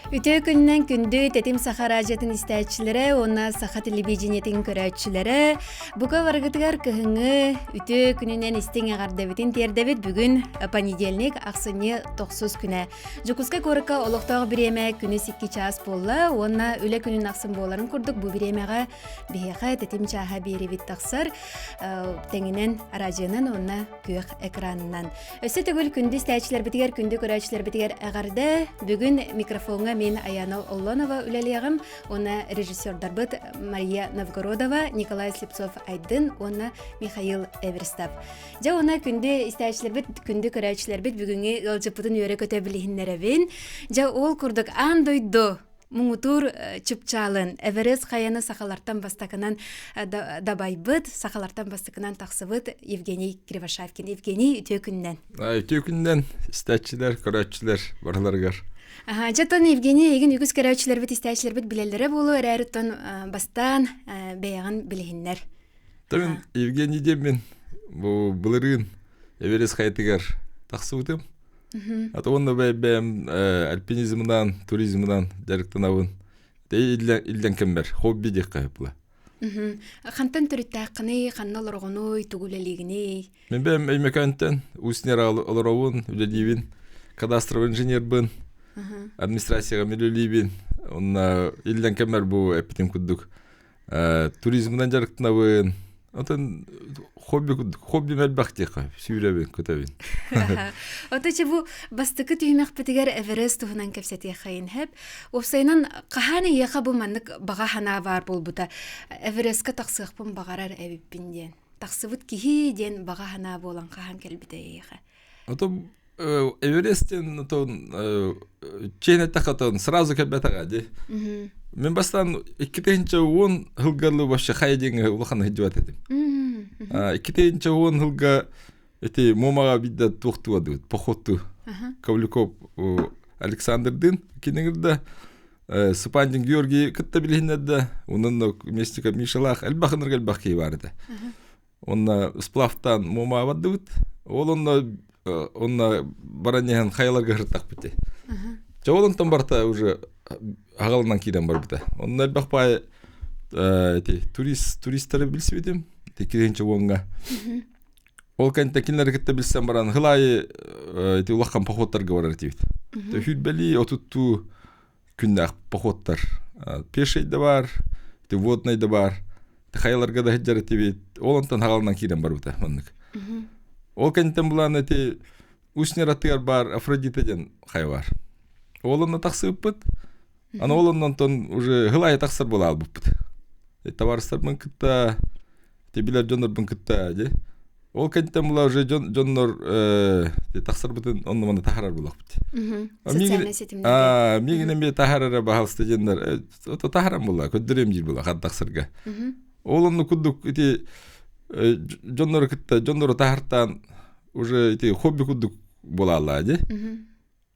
Үтүө күнүнэн күндү Тэтим Саха радиотын истээччилэрэ уонна саха телевидениетин көрөөччүлэрэ бука барыгытыгар кыһыҥҥы үтүө күнүнэн истиҥ эҕэрдэбитин тиэрдэбит. Бүгүн понедельник, ахсынньы тохсус күнэ. Дьокуускай куоракка олохтоох бириэмэ күнүс 2 чаас буолла уонна үлэ күнүн ахсын буоларын курдук бу бириэмэҕэ биһиэхэ Тэтим чааһа биэрибит тахсар. Тэҥинэн радионан уонна күөх экранынан. Өссө төгүл күндү истээччилэрбитигэр, күндү көрөөччүлэрбитигэр эҕэрдэ. Бүгүн микрофоҥҥа мин Аяна Оллонова үлэлиэҕим уонна режиссердарбыт Мария Новгородова, Николай Слепцов-Айдын уонна Михаил Эверстов. Дьэ уонна күндү истээччилэрбит, күндү көрөөччүлэрбит бүгүҥҥү ыалдьыппытын үөрэ-көтө билиһиннэрэбин. Дьэ ол курдук аан дойду муҥутуур чыпчаалын Эверест хайаны сахалартан бастакынан дабайбыт, сахалартан бастакынан тахсыбыт Евгений Кривошапкин. Евгений, үтүө күннэн. Үтүө күннэн, истээччилэр, көрөөччүлэр барыларыгар. Дьэ, Евгений, эйигин үгүс көрөөччүлэрбит, истээччилэрбит билэллэрэ буолуо эрээриттэн бастаан бэйэҕин билиһиннэр. Тон Евгений диэммин бу былырыын Эверест хайатыгар тахсыбытым. Ата уонна бэйэм альпинизмынан, туризмынан дьарыктанабын. Иллэн кэммэр хобби диэххэ була. Хантан төрүттээххиний, ханна олороҕунуй, тугу үлэлиигиний? Мин бэйэм Өймөкөөнтөн Усть-Нера олоробун, үлэлиибин, кадастровый инженербын, администрацияҕа үлэлиибин. Онно иллэн кэммэр бу эппитим курдук туризмынан дьарыктанабын. Отон хобби хобби элбэх диэххэ сүүрэбин, көтөбүн. Ото че бу бастакы түһүмэхпитигэр Эверест туһунан кэпсэтиэххэйин хэп. Уопсайынан хаһан эйиэхэ бу маннык баҕа санаа баар буолбута Эверестка тахсыахпын баҕарар эбиппин диэн. Тахсыбыт киһи диэн баҕа санаа буолан хаһан кэлбитэ эйиэхэ? Ото Эверестин отон чиэн эттэххэ отон сразу кэлбэтэҕэ дии. Мин бастаан 2010 сылгалы вообще хайа диэҥҥэ улахан сылдьыбат этим. 2010 сылга эти Муомаҕа биирдэ туохтуу адыбыт, походтуу. Ковлюков Александрдыын кинигирда Сыпандин Георгий кытта билиһиннэрдэ, онон вместе Мишалаах элбэх ынырык элбэх киһи баар этэ. Онно сплавтаан Муомаҕа бардыбыт. Ол онно онно баран иһэн хайаларга сырыттахпыт. Чэ ол онтон барыта уже аҕалынан киирэн барбыта. Онно элбэх баай эти турист туристары билсибитим. Иккитинчи уоҥҥа. Ол кэнтэ кинилэри кытта билсэн баран хыл аайы ити улахан походтарга барар этибит. Хүрбэлии отуттуу күннээх походтар. Пеший да бар, ити водный да бар. Хайаларга да сылдьар этибит. Ол онтон хаҕалынан киирэн барбыта маннык. Ол кэнниттэн булаан ити Усть-Нера аттыгар баар Афродита диэн хайа бар. Ол онно тахсыбыппыт. Аны ол оннонтон уже хыл аайы тахсар буола албыппыт. Табаарыстарбын кытта Ти билэр дьоннорбун кытта дии. Ол кэнниттэн була уже дьон дьоннор тахсарбытын онно манна таһаарар буолахпыт. Социальнай ситимнэргэ. Миигин эмиэ таһаарара баһалыста диэннэр ото таһааран була көрдөрүөм диир була хат тахсарга. Ол онно курдук ити дьоннору кытта дьоннору таһартаан уже ити хобби курдук буолааллаа дии.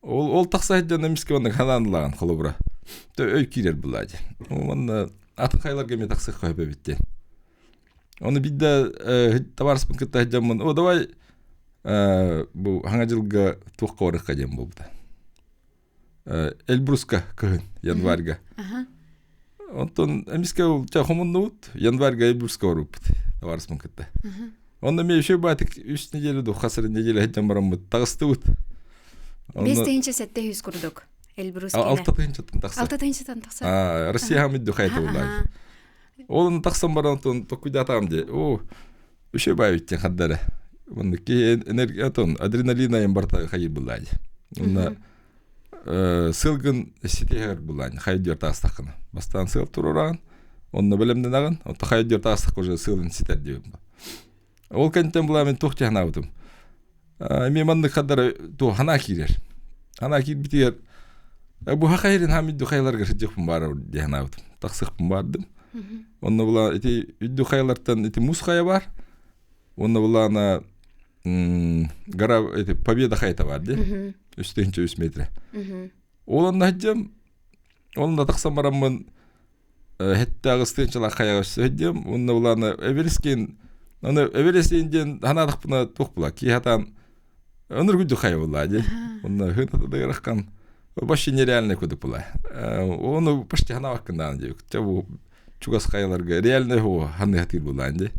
Ол ол тахса сылдьан эмискэ маннык ханаан ылаҕын холобура. Өй киирэр булаа дии. Уонна атын хайларга эмиэ тахсыахха сөп эбит диэн. Ону биирдэ табаарыспын кытта сылдьаммын, о давай бу хаҥа дьылга туохха барыахха диэн буолбута. Эльбруска кыһын январьга. Онтон эмискэ чэ хомуннубут, январьга Эльбруска барбыппыт табаарыспын кытта. Онно эмиэ үчүгэй баатык үс неделя дуу, хас эрэ неделя сылдьан бараммыт таҕыстыбыт. 5700 курдук Эльбрус 6 тыһыынчаттан тахсар. 6 тыһыынчаттан тахсар. Россия хамыйду хайта буллаан. Ол тахсан баран онтон токуйдаатаҕым дии. Оо, үчүгэй баайбыт диэн хардара. Онно киһи энергия отон адреналин айан барта хайыр буллаа дии. Онно сылгын ситиһэр булаан хайдыар таастаххына. Бастаан сыал туруораҕын, онно бэлэмнэнэҕин, онто хайдыар таастахха уже сыалын ситэр диэбит. Ол кэнниттэн булаа мин туох дии Эмиэ маннык хаддара туох ханаа киирэр. Ханаа киирбитигэр бу хахайрин хаамидду хайаларга сылдьыахпын баар дии санаабытым. Тахсыахпын баардым. Онно була ити үрдүк хайалартан ити муус хайа баар. Онно булаана гора эти Победа хайата бар дии. 3 метр. Ол онно сылдьам, онно тахсан бараммын хэттээх ыстыынчалаах хайаҕа өссө сылдьам. Онно булаана Эверескин Аны Эверестин диэн ханаатахпына туох була киһи хатаан өнөр күдү хайа буолла дии. Онно хын атадыгар аххан. Вообще нереальный кудук була. Оны почти ханаваккындаан диэбик. Чэ бу чугас хайаларга реальный хо ханны хатыр булаан ди.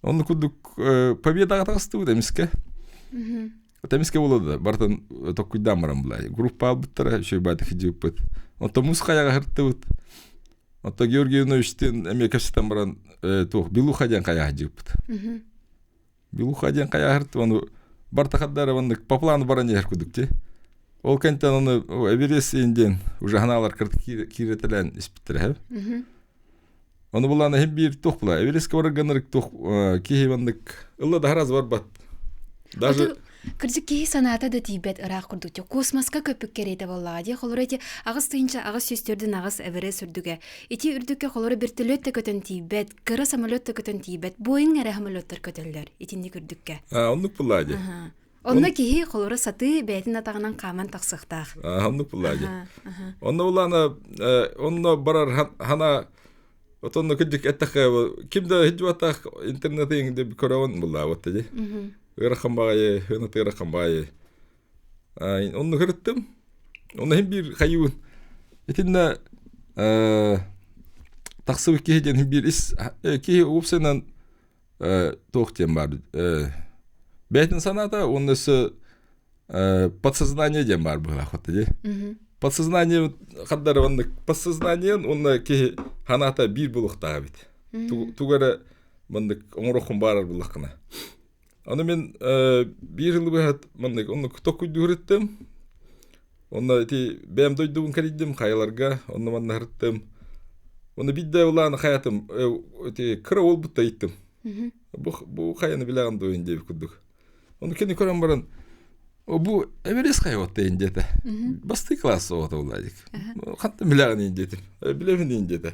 Онну курдук победаға тағыстыбыт эмиске. Эмиске болоду бартан токкуйдаан баран булай. Группа албыттара үчүгэй баатык хидьыппыт. Онтон мус хайаға хырттыбыт. Онтон Георгий Ивановичтин эмиэ кэпсэтэн баран туох Белуха диэн хайаҕа хидьыппыт. Белуха диэн хайаһырт ону бартахаддара маннык по плану баран иһэр кудук ти. Ол кэнтэн ону Эверест диэн уже ханаалар киирэтэлээн испиттэрэ хэв. Ону булаана хим биир туох була Эверестке барарганнарык туох киһи маннык ылла да хараз барбат. Даже Кырдьык киһи санаата да тиийбэт ыраах курдук космоска көппүк кэриэтэ буоллаҕа дии холоро ити 8808 Эверест үрдүгэ. Ити үрдүккэ холоро вертолет да көтөн тиийбэт, кыра самолет да көтөн тиийбэт, Боинг эрэ самолеттар көтөллөр итинник үрдүккэ. А, оннук буоллаа дии. Онно киһи холоро сатыы бэйэтин атаҕынан хааман тахсыахтаах. Оннук буоллаа дии. Онно булаана онно барар хана отонно кырдьык эттэххэ ким да хидьубатах интернетин деп көрөөн буллаабат дии. Ыарахан баҕайы, ынат ыарахан баҕайы. Онно кырыттым. Онно хин биир хайыбын. Итиннэ тахсыбыт киһи диэн хин биир ис киһи уопсайынан туох диэн баар бэйэтин санаата уонна өссө подсознание диэн баар быһыылаах дии. Подсознание хардары оннук подсознаниен уонна киһи санаата биир буолуохтаах эбит. Тугу эрэ маннык оҥоруоххун баарар буллаххына. Аны мин биир сылы быһа маннык оннук токкуйдуур иттим. Онно ити бэйэм дойдубун кэрийдим хайаларга, онно манна сырыттым. Онно биирдэ улаан хайатым ити кыра уолбут да ыйыттым. Бу бу хайаны билэҕин дуо диэбит курдук. Ону кини көрөн баран бу Эверест хайа диэн диэтэ. Бастыы класс оҕото буолла дик. Хантан билэҕин диэтим. Билэбин диэтэ.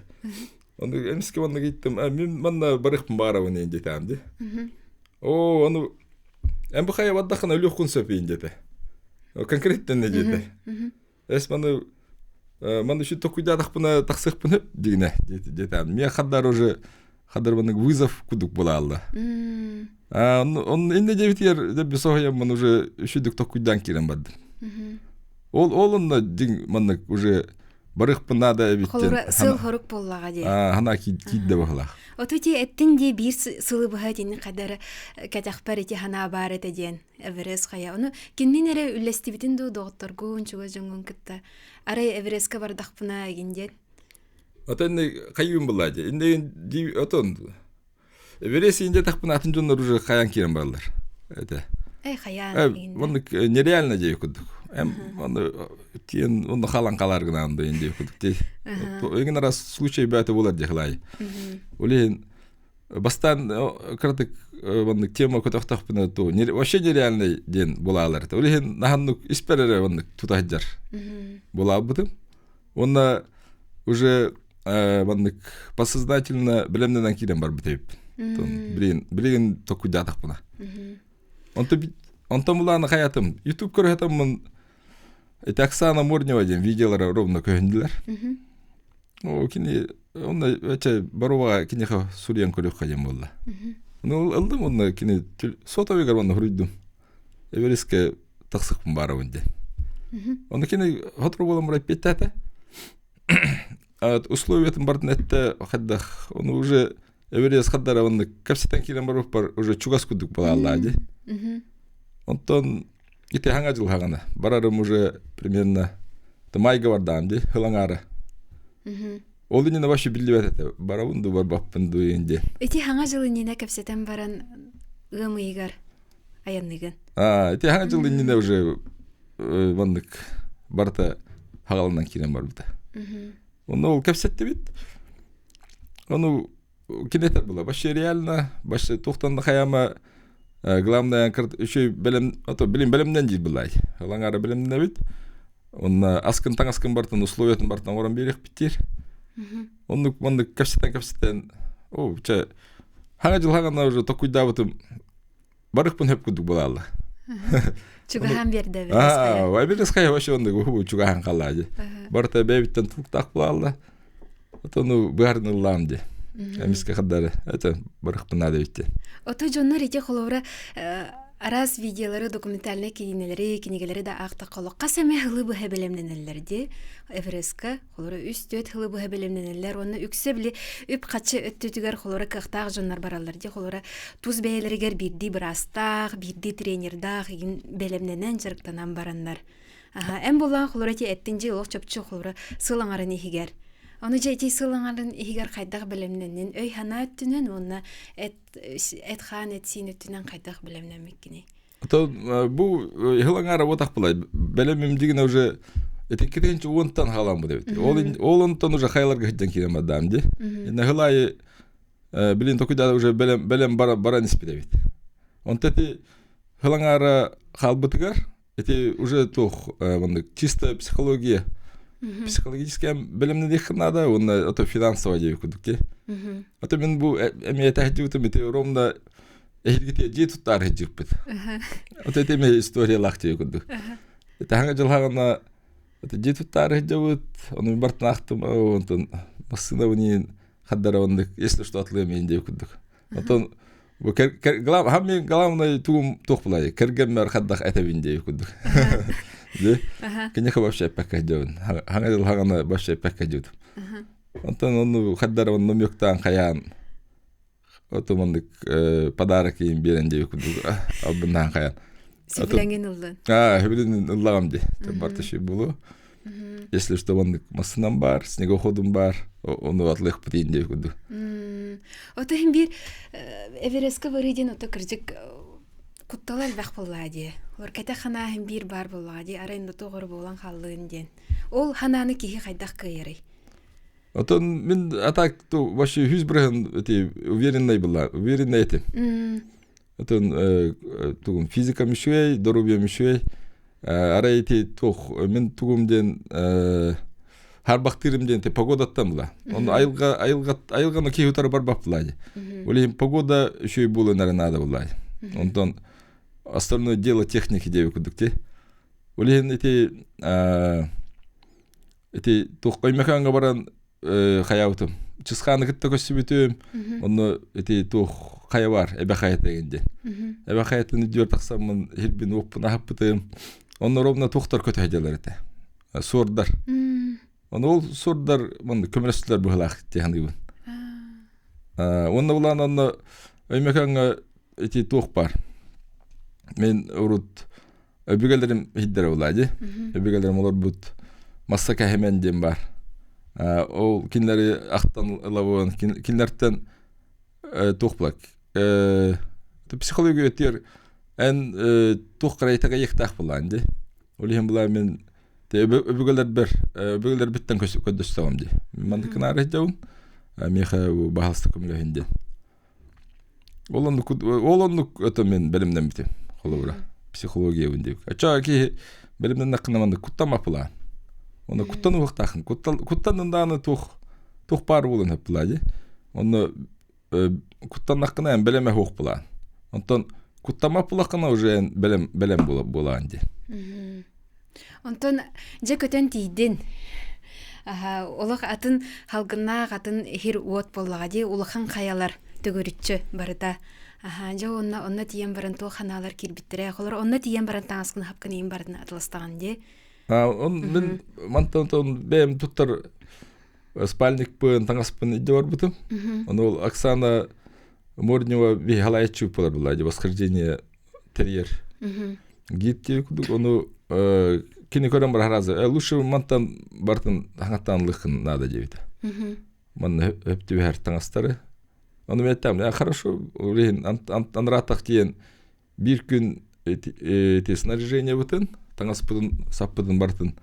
Ону эмискэ маннык ыйыттым, мин манна барыахпын баарабын диэн диэтэҕим дии. Оо, ону эн бу хайа бардаххына өлүөххүн сөп иин диэтэ. Конкреттен диэтэ. Эс маны маны үчүн токуйдаатахпына тахсыахпын сөп дигинэ диэтэҕим. Миэ хаддар уже хаддар маннык вызов кудук буолаалла. Он инне диэбитигэр дэ бисоһуйаммын уже үчүдүк токуйдаан киирэн бардым. Ол ол онно дьиҥ маннык уже барыахпын наада эбит Холура сыл хорук буоллаҕа дии. Хана киирдэ баһылаах. Оту ити эттин дии биир сылы быһа итини хадары кэтэхпэр ити ханаа баар этэ диэн Эверест хайа. Ону киннин эрэ үллэстибитин дуу доҕотторгун, чугас дьоҥҥун кытта. Арай Эверестка бардахпына эгин диэн. Отон хайыын буллаа дии. Инде дии отон Эверест инде тахпын атын дьоннор уже хайан киирэн бараллар. Это. Эй хайаан Оннук нереально дии курдук. Эм онну тиен онну халан халар гынан да инде курдук дии. Эгин раз случай бәте болар дии хылай. Олин бастан кырдык оннук тема көтөхтөхпүнэ ту вообще нереальный диэн булаалар. Олин наханнук испер оннук тутаһдьар. Булаабытым. Онна уже маннык подсознательно билэмнэнэн киирэн барбыт эбиппин. Билигин билигин токуйдаатахпына. Онтон онтон булааны хаятым YouTube көрөтөммун эти Оксана Морнева диэн видеолара ровно көһүндүлэр. О кини онно эче баруга киниэхэ суруйан көрүөххэ диэн буолла. Ну ылдым онно кини сотовыгар онно суруйдум. Эвереске тахсыкпын баарабын диэн. Онно кини сотору буолан баран эппиэттээтэ. Условиятын бардын этте хайдах ону уже Эверест хаддара оннук кэпсэтэн киирэн барбыппар уже чугас курдук буолааллаа дии. Онтон ити хаҥа дьыл хаҕана барарым уже примерно майга бардаам дии хылаҥаара. Ол иннинэ вообще биллибэт этэ барабын дуу барбаппын дуу диэн. Ити хаҥа дьыл иннинэ кэпсэтэн баран ыам ыйыгар айанныгын. А, ити хаҥа дьыл иннинэ уже маннык барыта хаҕаланан киирэн барбыта. Онно ол кэпсэттибит. Ону кини этэр була вообще реально вообще туохтан да хайама главное үчүгэй бэлэм ото билин бэлэмнэн диир былай. Лаҥаара бэлэмнэнэбит. Онно аскын таҥаскын бартын условиятын бартын оҥорон биэриэхпит диир. Оннук маннык кэпсэтэн кэпсэтэн о чэ хаҥа дьыл хаҥана уже токуйдаабытым барыхпын хөп курдук буолаалла. Чугаһаан биэрдэ Аа, Эверест вообще оннук уһу чугаһаан халлаа дии. Барыта бэйэбиттэн тулуктаах буолаалла. Отону быһаарыныллаам дии. Эмискэ хардары это барыхпын наада эбит Ото дьоннор ити холобура. Араас видеолары, документальнай киинэлэри, кинигэлэри да аахтахха олох хас эмэ сылы быһа бэлэмнэнэллэр дии. Эверестка холоро үс-түөрт сылы быһа бэлэмнэнэллэр уонна үксэ били үп-харчы өттүтүгэр холоро кыахтаах дьоннор бараллар дии. Холоро тус бэйэлэригэр биирдии быраастаах, биирдии тренердаах игин бэлэмнэнэн дьарыктанан бараннар. Аха, эн буллаан холоро ити эттин дьи олох чопчу холоро сыл аҥарын иһигэр. Ону дьэ ити сыл аҥарын иһигэр хайдах бэлэмнэннин өй-санаа өттүнэн уонна эт эт-хаан эт-сиин өттүнэн хайдах бэлэмнэммиккиний? Оттон бу сыл аҥаара буотах булай бэлэмим дигинэ уже итиккитинчи уонтан хаалааммыт эбит. Ол ол онтон уже хайларга сылдьан киирэн бардаам ди. Инна сыл аайы билин токуйда уже бэлэм бэлэм баран испит эбит. Онто ити сыл аҥаара хаалбытыгар Ити уже туох маннык чисто психология. Психологическая бэлэмнэниэххэ наада уонна ото финансовая диэбит курдук дии. Ото мин бу эмиэ этэһдьибитим ити ровно эһиргитиэ дьиэ туттаар сылдьыппыт. Ото ити эмиэ историялаах диэбит курдук. Таһаҥа дьылһаҕына ото дьиэ туттаар сылдьабыт, ону бартын аахтым, онтон массыынабын хаддара оннук если что атлыам иин диэбит курдук. Оттон бу глав, главное тугум туох булай кэргэммэр хаддах этэбин диэбит курдук. Ди киниэхэ вообще эппэккэ дьабын. Хаҥа дьыл хаҥана вообще эппэккэ дьыбытым. Онтон онну хаддара онну мөктаан хайаан оту маннык подарок иин биэрэн диэбит курдук албыннаан хайаан. Сөбүлэҥин ыллын. Аа, сөбүлэҥин ыллаҕым ди. Барта ши булу. Если что, маннык массыынам баар, снегоходум баар, ону атлыахпыт иин диэбит курдук. Ото иһин биир Эверестка барыы диэн ото кырдьык куттала элбэх буоллаа дии. Олор кэтэх ханаа иһин биир баар буоллаҕа дии, арай тоҕо эрэ буолан хааллыын диэн. Ол ханааны киһи хайдах кыайарый? Отон мин а так то вообще үһүс бырыһын эти уверенный была, уверенный этим. Отон тугум физикам үчүгэй, доруобуйам үчүгэй. Арай ити туох мин тугум диэн харбахтыырым диэн погодаттан була. Онно айылга айылга айылганы киһи утары барбат була. Ол иһин погода үчүгэй буолан эрэ наада була. Онтон остальное дело техники диэбит курдук ти. Ол иһин ити ити туох Өймөкөөҥҥө баран хайаабытым. Чысхааны кытта көрсүбүтүм. Онно ити туох хайа бар, эбэ хайата деген диэн. Эбэ хайатын үрдүгэр тахсаммын иһирбин уоппун аһаппытым. Онно ровно туохтар көтө сылдьаллар этэ. Суордар. Ону ол суордар манна көмөлөстүлэр быһылаах дии саныыбын. Уонна булаан онно Өймөкөөҥҥө ити туох бар. Мен урут Өбүгэлэрим иһиддэрэ буолаа дии. Өбүгэлэрим олорбут Масса Кэһимэн диэн баар. Ол кинилэри ахтан ылабын, кинилэртэн туох булак психология өтүөр эн туох карайтага булаан дии. Ол иһин булаа мин өбүгэлэрбэр өбүгэлэрбиттэн көрдөстөҕүм дии. Маннык гынаары сылдьабын. Миэхэ баһаалыста көмөлөһүн диэн. Ол оннук ол оннук это мен бэлэмнэммитим холобура психологиябын диэбик. Ачаа киһи бэлэмнэннэххинэ маннык куттаммаппылаан. Онно куттан уһуктаахын. Куттал куттаннын даҕаны туох туох баар буолан хөппүлаа дии. Онно куттаннаххына эн бэлэмэ суох булаан. Онтон куттаммат булаххына уже эн бэлэм бэлэм буолаан дии. Онтон дьэ көтөн тиийдин. Олох атын халгыннаах атын иһир уот буоллаҕа дии улахан хайалар төгүрүччү барыта. Аха, дьэ онно онно тиийэн баран туох ханаалар киирбиттэрэ. Холор онно тиийэн баран таҥаскын хапкын иин барытын атыластаҕын дии. Он мин мантан тон бэйэм туттар спальникпын, таҥаспын илдьэ барбытым. Ону ол Оксана Морнева биһалаайчы буолар буолла восхождение тэрийэр Гид диэбит курдук ону кини көрөн барар разы лучше мантан бартын хаҥаттаан ылыаххын наада диэбитэ. Манна өп түбэһэр таҥастары. Ону мен эттем, хорошо, иһин анраатах диэн биир күн эти снаряжениебытын, таҥаспытын, саппытын барытын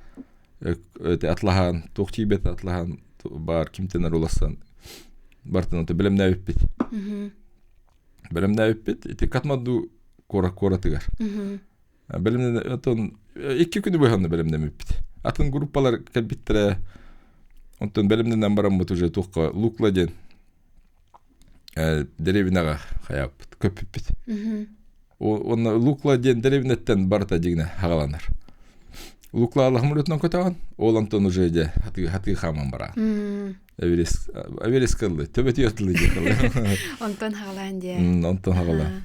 атлаһаан, туох тиийбэт атлаһаан баар кимтэн улассан бартын ото бэлэмнээбиппит. Бэлэмнээбиппит. Ити Катманду куорат куоратыгар. Бэлэмнэн отон икки күнү быһанна бэлэмнэммиппит. Атын группалар кэлбиттэрэ. Онтон бэлэмнэнэн бараммыт уже туохха Лукла диэн дэриэбинэҕэ хайааппыт, көппүппүт. Онно Лукла диэн дэриэбинэттэн барыта дьиҥнэ хаҕаланар. Луклаалах самолетунан көтөҕөн, ол онтон уже дьэ хатыы хатыы хааман бараҕын. Эверест Эверест кыллы, төбөтү тылы диэ Онтон хаҕалаан диэ. Онтон хаҕалаан.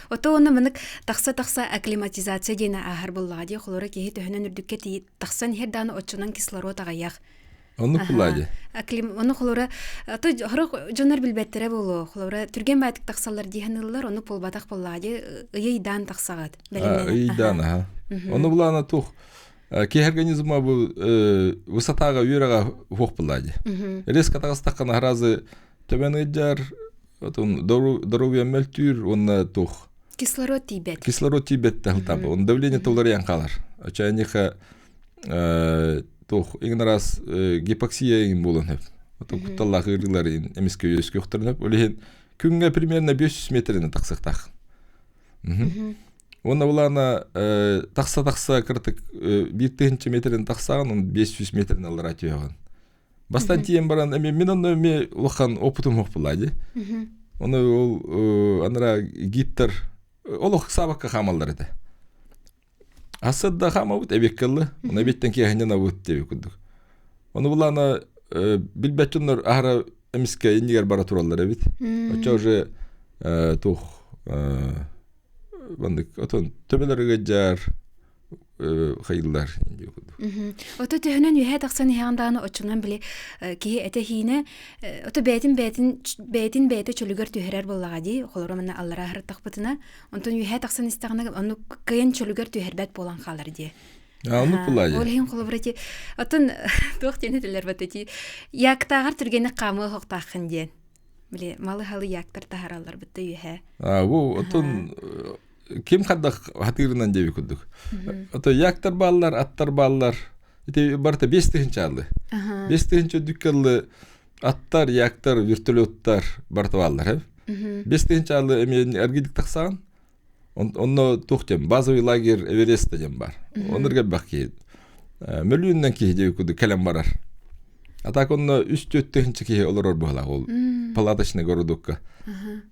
Ото онно манык тахса-тахса акклиматизация диэн ааһар буоллаҕа дии. Холоро киһи төһөнөн үрдүккэ тиий тахсан иһэр даҕаны оччонон кислород аҕыйах. Оннук буоллаа дии. Аклим ону холоро то хорох дьоннор билбэттэрэ буолуо. Холоро түргэн баатык тахсаллар дии саныыллар, ону буолбатах буоллаҕа дии. Ыйыйдаан тахсаҕыт. Ыйдаан аха. Ону булаана туох киһи организма бу высотаға үөрэҕэ хуох буоллаа дии. Резко таҕыстаххына сразу төбөн ыйдьар, отун здоровье мөлтүүр уонна туох Кислород тиийбэт. Кислород тиийбэт тахтаба. Он давление толорыйан хаалар. Очаниха туох иҥин араас гипоксия иҥин буолан сөп. Отон кутталлаах ыарыылар эмискэ үөскүөхтэрин сөп. Ол иһин күҥҥэ примерно 500 метринэн тахсыахтаах. Уонна булаана тахса-тахса кыратык биир тыһыынча метрин тахсаҕын, он 500 метрин аллара түһэҕин. Бастаан тиийэн баран эмиэ мин онно эмиэ улахан опытым суох буолла дии. Ону ол анара гидтар олох ыксаабакка хаамаллар этэ. Ассад да хаамабыт эбиэккэ ылла. Оны эбиэттэн киэһэнньэн абыт диэбит курдук. Ону булаана билбэт дьоннор аһара эмискэ иннигэр бара тураллар эбит. Оччо уже туох маннык отон төбөлөр ыгыдьар хайыллар Ото төһөнөн үһэ тахсан иһэҕин даҕаны оччонон били киһи этэ-хиинэ ото бэйэтин бэйэтин бэйэтин бэйэтэ чөлүгэр түһэрэр буоллаҕа дии холоро манна аллара аһарыттахпытына онтон үһэ тахсан истэҕинэ ону кыайан чөлүгэр түһэрбэт буолан хаалар дии Оннук буолаа Ол иһин холобура ити оттон туох диэн этэллэр бат ити яктааҕар түргэнник хаамыа охтааххын диэн били малы-халы яктар таһараллар бытта үһэ бу оттон ким хардах хатыырынан диэби курдук. Ото яктар бааллар, аттар бааллар. Ити барыта 5000 аллы. 5000 үрдүккэ аттар, яктар, вертолеттар барыта бааллар. 5000 аллы эми эргидик тахсаан онно туох диэн базовый лагерь Эвереста диэн бар. Оннор элбэх киһи. Мөлүйүннэн киһи диэби курдук кэлэн барар. А так онно үс-төрт тыһыынча киһи олорор быһалаах ол палаточный городокка.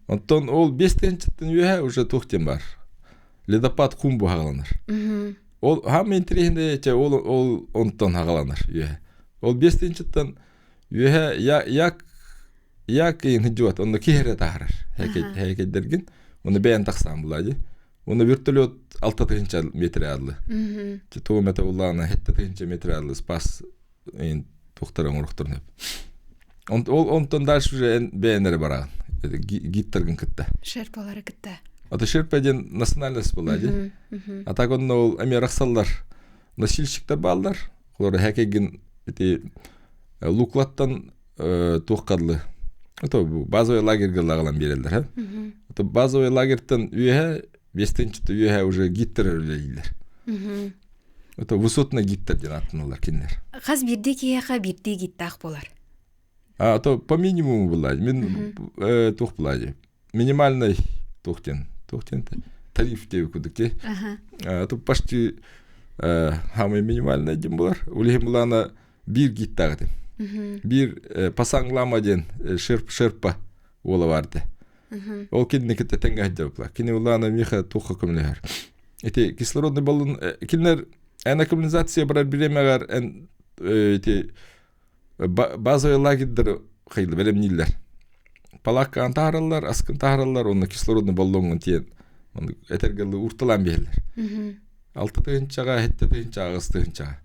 Онтон ол 5 тыһыынчаттан үөһэ уже туох диэн бар. Ледопад Кхумбу хаҕаланар. Ол хаама интэриэһинэй чэ ол ол онтон хаҕаланар үөһэ. Ол 5 тыһыынчаттан үөһэ я як як иин сылдьыбат онно киһи эрэ таһаарар һээкэйдэргин онно бэйэн тахсаан булаа дии. Онно вертолет 6 тыһыынча метр ааллы. Тугу эмэтэ буллаҕына 7 тыһыынча метр ааллы спас туохтара оҥоруохтарын сөп. Ол онтон дальше уже эн бэйэн эрэ бараҕын. Гидтаргын кытта. Шерпалары кытта. Ата шерпа диэн национальность буолла дии. А так онно ол эмиэ арахсаллар. Носильщиктар бааллар. Олор хэкэгин ити Луклаттан туоххаллы это базовый лагерьга лагалан биэрэллэр. Это базовый лагерьтан үөһэ бестенчи үөһэ уже гидтер үлэлииллэр. Это высотный гидтер диэн ааттаналлар кинилэр. Хас биирдии киһиэхэ биирдии гидтаах буолар. А то по минимуму была. Мин туох была минимальный туох диэн туох диэн тариф диэби курдук дии. Тут почти самый минимальный диэн буолар. Ол иһин булаана биир гидтаах этим. Биир Пасанг Лама диэн шерп шерпа уола баар этэ. Ол кинини кытта тэҥҥэ сылдьабыппар. Кини улаана миэхэ туохха көмөлөһөр. Ити кислородный баллон кинилэр эн акклиматизация барар бириэмэҕэр эн ити базовый лагерьдары хайылы бэлэмнииллэр. Палааккаҕын таһаараллар, аскын таһаараллар, уонна кислородный баллоҥҥун тиийэн этэргэ дылы уурталаан биэрэллэр. 6 тыһыынчаҕа, 7 тыһыынчаҕа, 8 тыһыынчаҕа.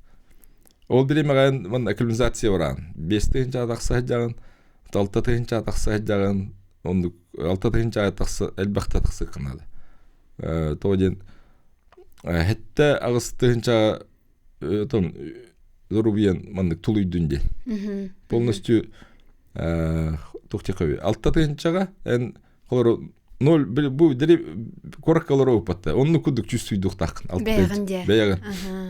Ол бириэмэҕэ эн манна акклиматизация бараҕын. 5 тыһыынчаҕа тахса сылдьаҕын, 6 тыһыынчаҕа тахса сылдьаҕын, оннук 6 тыһыынчаҕа тахса элбэхтэ тахсыаххын наада. Тоҕо диэн 7-8 тыһыынчаҕа отон зарубьен маннык тулуйдун диэн. Полностью туох диэххэ 6 тыһыынчаҕа эн холору ноль бу куоракка олорор уппатта оннук курдук чувствуйдуохтааххын Бэйэҕин диэ. Бэйэҕин.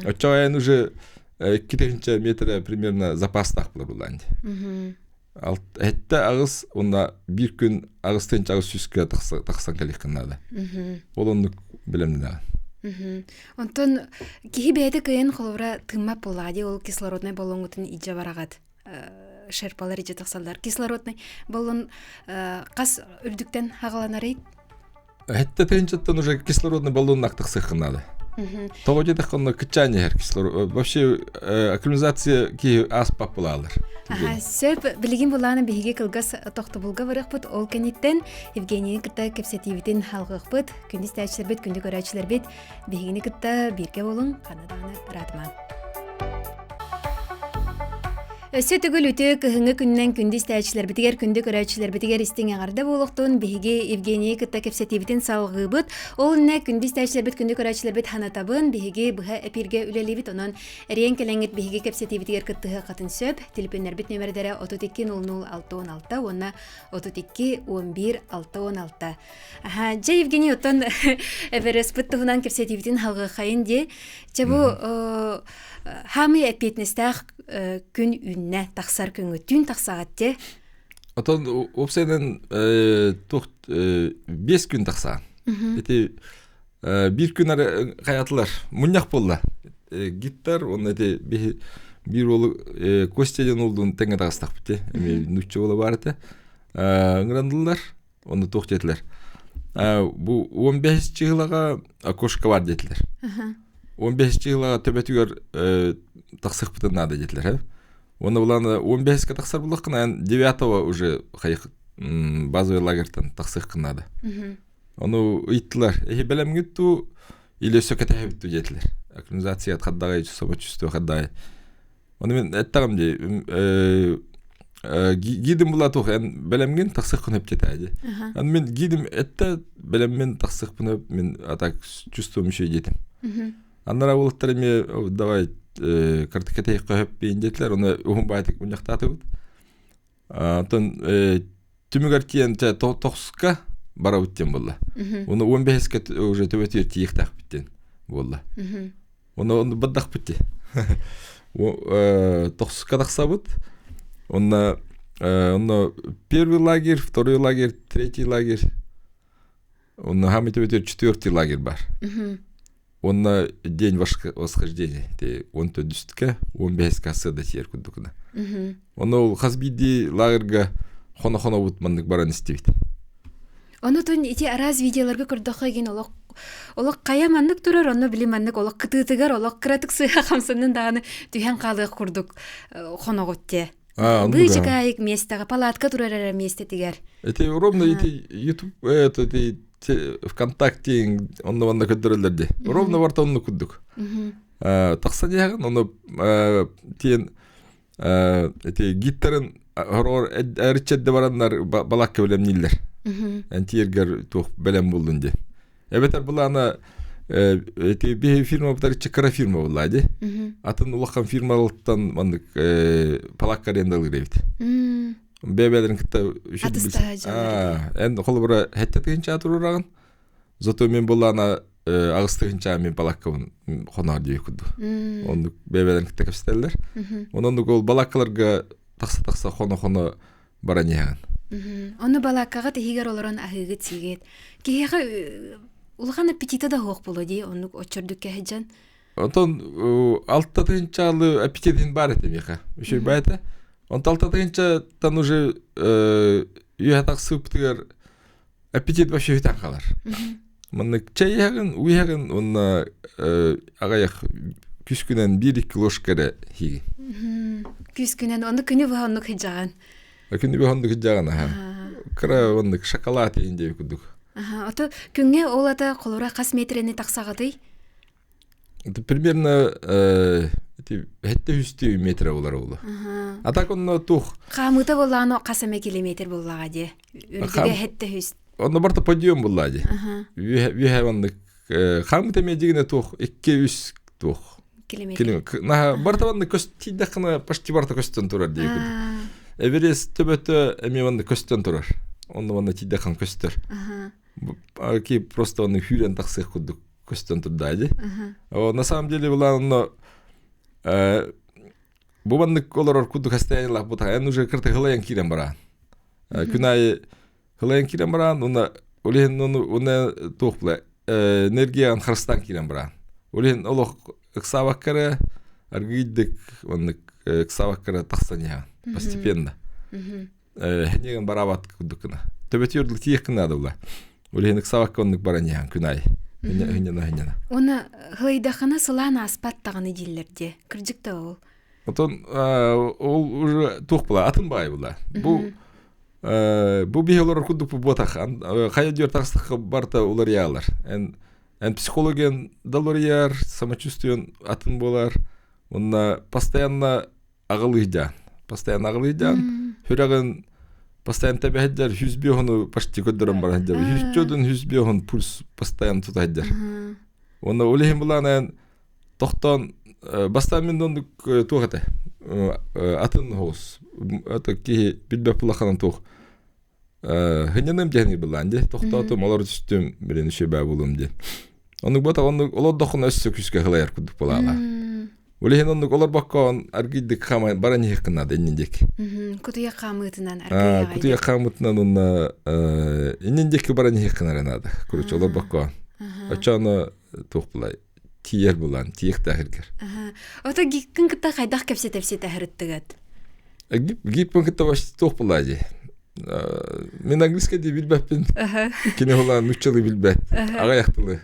Оччоҕо эн уже 2 тыһыынча метра примерно запастаах буолар булаан дии. 7-8 уонна биир күн 8800-кэ тахсан кэлиэххин наада. Ол оннук бэлэмнэнэҕин. Онтон киһи бэйэтэ кыайан холобура тыыммат буоллаҕа дии ол кислороднай баллоҥҥутун илдьэ бараҕыт шерпалар илдьэ тахсаллар. Кислороднай баллон хас үрдүктэн хаҕаланарый? 7 тыһыынчаттан уже кислородный баллоннаах тахсыаххын наада. Тоҕо диэтэххэ онно кыччаан иһэр кислород. Вообще акклиматизация киһи ааспат булаалар. Сөп, билигин булааны биһиги кылгас тохтобулга барыахпыт. Ол кэнниттэн Евгенийи кытта кэпсэтиибитин алҕыахпыт. Күндү истээччилэрбит, күндү көрөөччүлэрбит биһигини кытта бииргэ буолуҥ, ханна даҕаны ыраатымаҥ. Өссө төгүл үтүө кыһыҥҥы күнүнэн күндү истээччилэрбитигэр, күндү көрөөччүлэрбитигэр истиҥ эҕэрдэ буолуохтун. Биһиги Евгенийи кытта кэпсэтиибитин салҕыыбыт. Ол иннэ күндү истээччилэрбит, күндү көрөөччүлэрбит ханатабын. Биһиги быһа эпииргэ үлэлиибит. Онон эриэн кэлэҥҥит биһиги кэпсэтиибитигэр кыттыһыаххытын сөп. Телефоннэрбит нүөмэрдэрэ 32 00 616 уонна 32 11 616. Аха, дьэ Евгений, оттон Эвереспит туһунан кэпсэтиибитин халҕыаххайын дии. Чэ бу хаамый эппиэтинэстээх күн үүннэ тахсар күҥҥүт түүн тахсаҕыт дии. Отон уопсайынан туох 5 күн тахсаан. Ити биир күн хайатылар мунньах буолла. Гиттар уонна ити биир уолу Костя диэн уолдуун тэҥҥэ таҕыстахпыт дии. Эми нуучча уола баар этэ. Ыҥырандылар. Онно туох диэтилэр? Бу 15 чыһылаҕа окошко бар диэтилэр. 15 чыһылаҕа төбөтүгэр тахсыахпытын наада диэтилэр. Уонна булаана 15-ке тахсар буллаххына, эн 9 уже хайых базовый лагерьтан тахсыаххын наада. Ону ыйыттылар. Эһи бэлэмҥит туу или өссө кэтэһэбит туу диэтилэр. Акклиматизация хаддаҕай самочувствие хаддаҕай. Ону мин эттэҕим дии, гидим була туох эн бэлэмҥин тахсыаххын сөп диэтэ дии. Аны мин гидим этте бэлэммин тахсыахпын сөп мин а так чувствуем еще диэтим. Аннара уолаттар эмиэ давай картыкэтэйххэ сөп диэн диэтилэр, ону уһун баайтык мунньахтаатыбыт. Оттон түмүгэр тиийэн тохсуска барабыт диэн буолла. Уну 15-ке уже төбөтүгэр тиийиэхтээхпит диэн буолла. Оны онно бардахпыт дии. Тохсуска тахсабыт. Онно онно первый лагерь, второй лагерь, третий лагерь. Онно хаамый төбөтүгэр четвертый лагерь бар. Онно день восхождения. Он төрдүскэ, он бэһискэ сыада тиэр курдукуна. Онно ол хас биирдии лагерьга хоно-хонобут маннык баран истибит. Онутун ити араас видеоларга көрдөххө игин олох олох хайа маннык турар, онно били маннык олох кытыытыгар олох кыратык сыыһа хамсаннын даҕаны түһэн хаалыах курдук хоноҕут те. Быычыкаайык миэстэҕэ палатка турар эрэ миэстэтигэр. Эти ровно ити YouTube это ти ВКонтакте онно манна көрдөрөллөр дии. Ровно барта онну курдук. Тахсан иһэҕин ону тиэн Эти гидтарын хороор эриччэрдэ бараннар балакка бэлэмнииллэр. Эн тиэргэр туох бэлэм буллун диэн. Эбэтэр былаана эти биһи фирма бутар кыра фирма булла ди. Атын улахан фирмалыттан маннык палакка арендалыыр эбит. Бэбэлэрин кытта эн холобура хэтте тыһынча турураҕын. Зато мен буллаана аҕыс тыһынча мен балаккабын хоноор диye курдук. Оннук бэйбэлэрин кытта кэпсэтэллэр. Онон ол балаккаларга тахса-тахса хоно-хоно баран иһэҕин. Ону балаккаҕа тиһигэр олорон аһыыгыт сиигит. Киһиэхэ улахан аппетита да суох буолуо дии оннук оччордук кэһэдьэн. Онтон алта тыһынчаалы аппетитин бар этэ миэхэ. Үчүгэй баа этэ. Онтон алта тыһынчаттан уже үөһэ тахсыыппытыгар аппетит вообще бүтэн хаалар. Маннык чэй иһэҕин, уу иһэҕин уонна аҕыйах күскүнэн биир-икки ложка эрэ иһигин. Күскүнэн, онну күнү быһа оннук сылдьаҕын. Күнү быһа оннук сылдьаҕын, аха. Кыра оннук шоколад иһин диэбит курдук. Аха, ото күҥҥэ ол ата холура хас метрени тахсаҕытый? Это примерно эти хетте үстүү метра болар ол. А так онно тух. Хаамыыта буоллаҕына хас эмэ километр буоллаҕа дии. Үрдүгэ хетте үс. Онно барта подъем булла дии. Үөһэ оннук хаамыта эмэ дигине туох 2-3 туох. Километр. Наха барта онно көс тиийдэххинэ почти барта көстөн турар дии курдук. Эверест төбөтө эмиэ онно көстөн турар. Онно манна тиийдэххин көстөр. Ки просто онно хүүрэн тахсыах курдук көстөн турда дии. На самом деле была онно бу маннык олорор курдук состояниелаах бутаха эн уже кырты хылайан киирэн бараан. Күн аайы хылайан киирэн бараан уна улиһин уна туох була энергиян харыстаан киирэн бараан. Улиһин олох ыксаабаккара аргыйдык оннук ыксаабаккара тахсан иһэҕин постепенно. Хэнигэн бараабат курдук гына. Төбөтүөр тиийэххин наада була. Улиһин ыксаабакка оннук баран иһэн күн аайы. Хынньана хынньана. Уонна хылайдаххына сылаан ааспат даҕаны дииллэр дии. Кырдьык да ол. Отон ол уже туох була атын баай була. Бу бу биһи олорор курдук буотах хайа диор тахсахха барта уларыйаалар. Эн эн психологиян да уларыйар, самочувствиен атын буолар. Уонна постоянно аҕылыйдаан, постоянно аҕылыйдаан, сүрэҕин постоянно тэбэһэддэр, 105-ону почти көрдөрөн баран сылдьар. 104-ун 105-ун пульс постоянно тута сылдьар. Уонна ол иһин былаан тохтоон бастаан мин оннук туох этэ атын оҕус это киһи билбэт улаханын туох Хынньаным диэн былаан дии тохтоотум олор түстүм билин үчүгэй булум диэн. Оннук буотах оннук олордоххуна өссө күүскэ хылайар курдук буолаала. Ол иһин оннук олорбокко аргыйдык хаама баран иһиэххин наада иннин диэки. Кутуйах хаамыытынан аргыйаҕай. Кутуйах хаамыытынан уонна иннин диэки баран иһиэххин эрэ наада. Короче олорбокко. Оччоно туох булай тиийэр булан тиийэхтээхиргэр. Ото гиккин кытта хайдах кэпсэтэ һырыттыгат? Гиппин кытта туох булаа дии. Мин английский дии билбэппин. Кини хула нуччалыы билбэт. Аҕыйах тылы.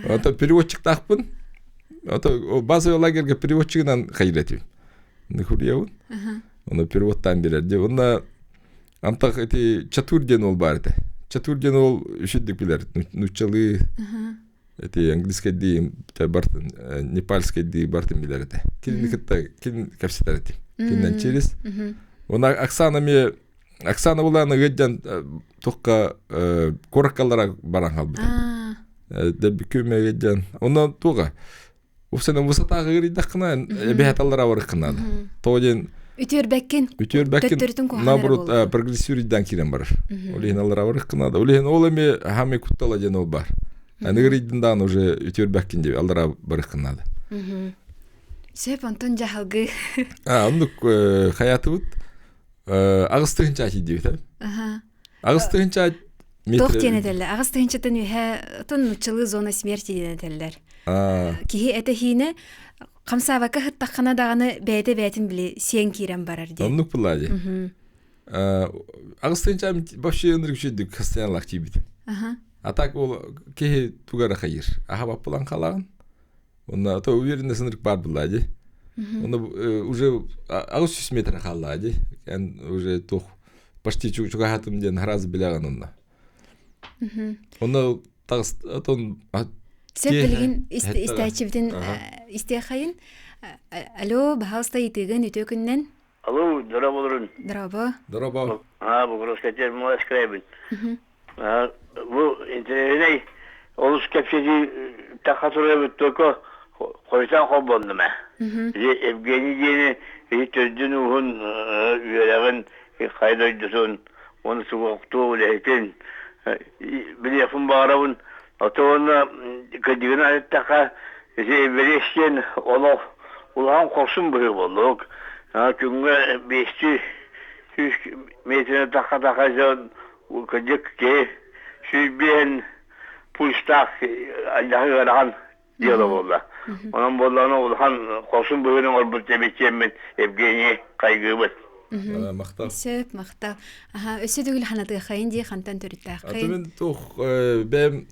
Ото переводчиктаахпын. Ото базовый лагерьга переводчигынан хайыр этим. Нихуриябын. Оны переводтаан берер дии. Онна антах эти Чатур диэн ол баар этэ. Чатур диэн ол үчүддүк билэр. Нуччалыы эти английскайдыы бартын непальскайдыы бартын билэр этэ. Кинини кытта кин кэпсэтэр этим. Кининэн через. Уонна Оксана эмиэ Оксана булаана ыаддьан туохха куораккалара баран хаалбыта. Дэбби ыаддьан. Онно туоға Упсана высотаҕа ыырыйдаххына эбэһэталлара барыххынаада. Тоҕо диэн Үтүөрбэккин. Үтүөрбэккин. Төттөрүтүн куһаҕан Наоборот, прогрессируйдан киирэн барар. Ол иһин аллара барыххынаада. Ол иһин ол эми хами куттала диэн ол бар. Аны ыырыйдын даҕаны уже үтүөрбэккин диэби аллара барыххынаада. Сөп, онтон дьаһалгы. А, оннук хаятыбыт аҕыс тыһынча диэбит. Аҕыс тыһынча Туох диэн этэллэр? Аҕыс тыһыынчаттан үһэ отон нуччалыы зона смерти диэн этэллэр. Киһи этэ-хиинэ хамсаабакка сыттаххына даҕаны бэйэтэ бэйэтин били сиэн киирэн барар диэн. Оннук буолла дии. Аҕыс тыһыынча вообще ынырык үчүгдүк хастаянлаах тиийбитим. А так ол киһи тугара хайыр. Аха баппылан хаалаҕын. Онно то уверенность ынырык баар буолла дии. Онно уже 800 метр хаалла дии. Эн уже туох почти чугаһатым диэн сразу билэҕин онно. Онно тагыс отон Сөп билигин истээччибитин истиэхайын. Алло, баһаалыста ыйытыыгын үтүө күннэн. Алло, дорооболорун. Дорообо. Дорообо. Аа, Богоровскай Москвабын. Бу интэриэһинэй олус кэпсэтии тахха турабыт только хойутаан холбоннум ээ. Евгений диэни ити төрдүн ууһун үөрэҕин хайа дойдутун уонна сугуохтуу үлэһитин билиэхпин баҕарабын. Ото уонна кырдьыгынан эттэххэ ити Эверест диэн олох улахан хорсун быһыы буоллук. Күҥҥэ биэстии сүүс метринэн тахха-тахха дьон кырдьык киһи сүүрбүөн пульстаах алдьархай ыарахан дьыала буолла. Онон буоллаҕына улахан хорсун быһыыны оҥорбут эбит Евгений хайгыыбыт. Махтал. Сөп, махтал. Аха, өссө төгүл ханатыаххайын дии хантан төрүттээххин. Мин туох бэйэм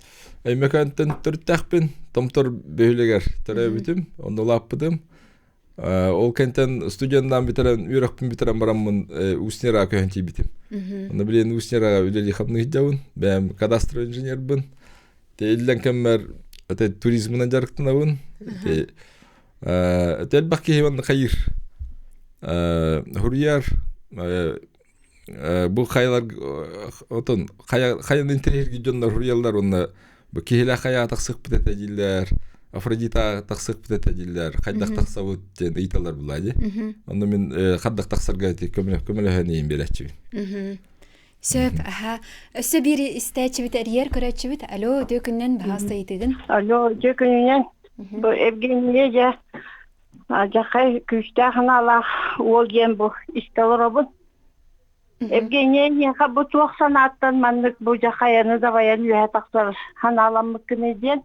Өймөкөөнтөн төрүттээхпин. Томтор бөһүлэгэр төрөөбүтүм, онно улааппытым. Ол кэнтэн студеннаан бүтэрэн, үөрэхпин бүтэрэн бараммын Усть-Нераҕа көһөн тиийбитим. Онно билигин Усть-Нераҕа үлэлии хамныы сылдьабын. Бэйэм кадастровый инженербин. Те иллэҥ кэммэр это туризмынан дьарыктанабын. Те элбэх киһи манна хайыыр. Хуруйар бу хайалар отон хайаны интэриэһиргиир дьоннор суруйаллар уонна бу киһилээх хайаҕа тахсыахпыт этэ дииллэр Афродита тахсыахпыт этэ дииллэр хайдах тахсабыт диэн ыйыталлар булаа дии онно мин хардах тахсарга көмөлөһөн иһин биэрээччибин. Сөп, аха. Өссө биир истээччибит эрийэр көрөөччүбүт. Алло, үтүө күнүнэн, баһаалыста ыйытыгын. Алло, үтүө күнүнэн. Бу Евгения дьэ Дьахай күүстээх санаалаах уол диэн бу истэ олоробун. Евгения эйиэхэ бу туох санааттан маннык бу дьахайаны дабайан үөһэ тахсар санааламмыккыный диэн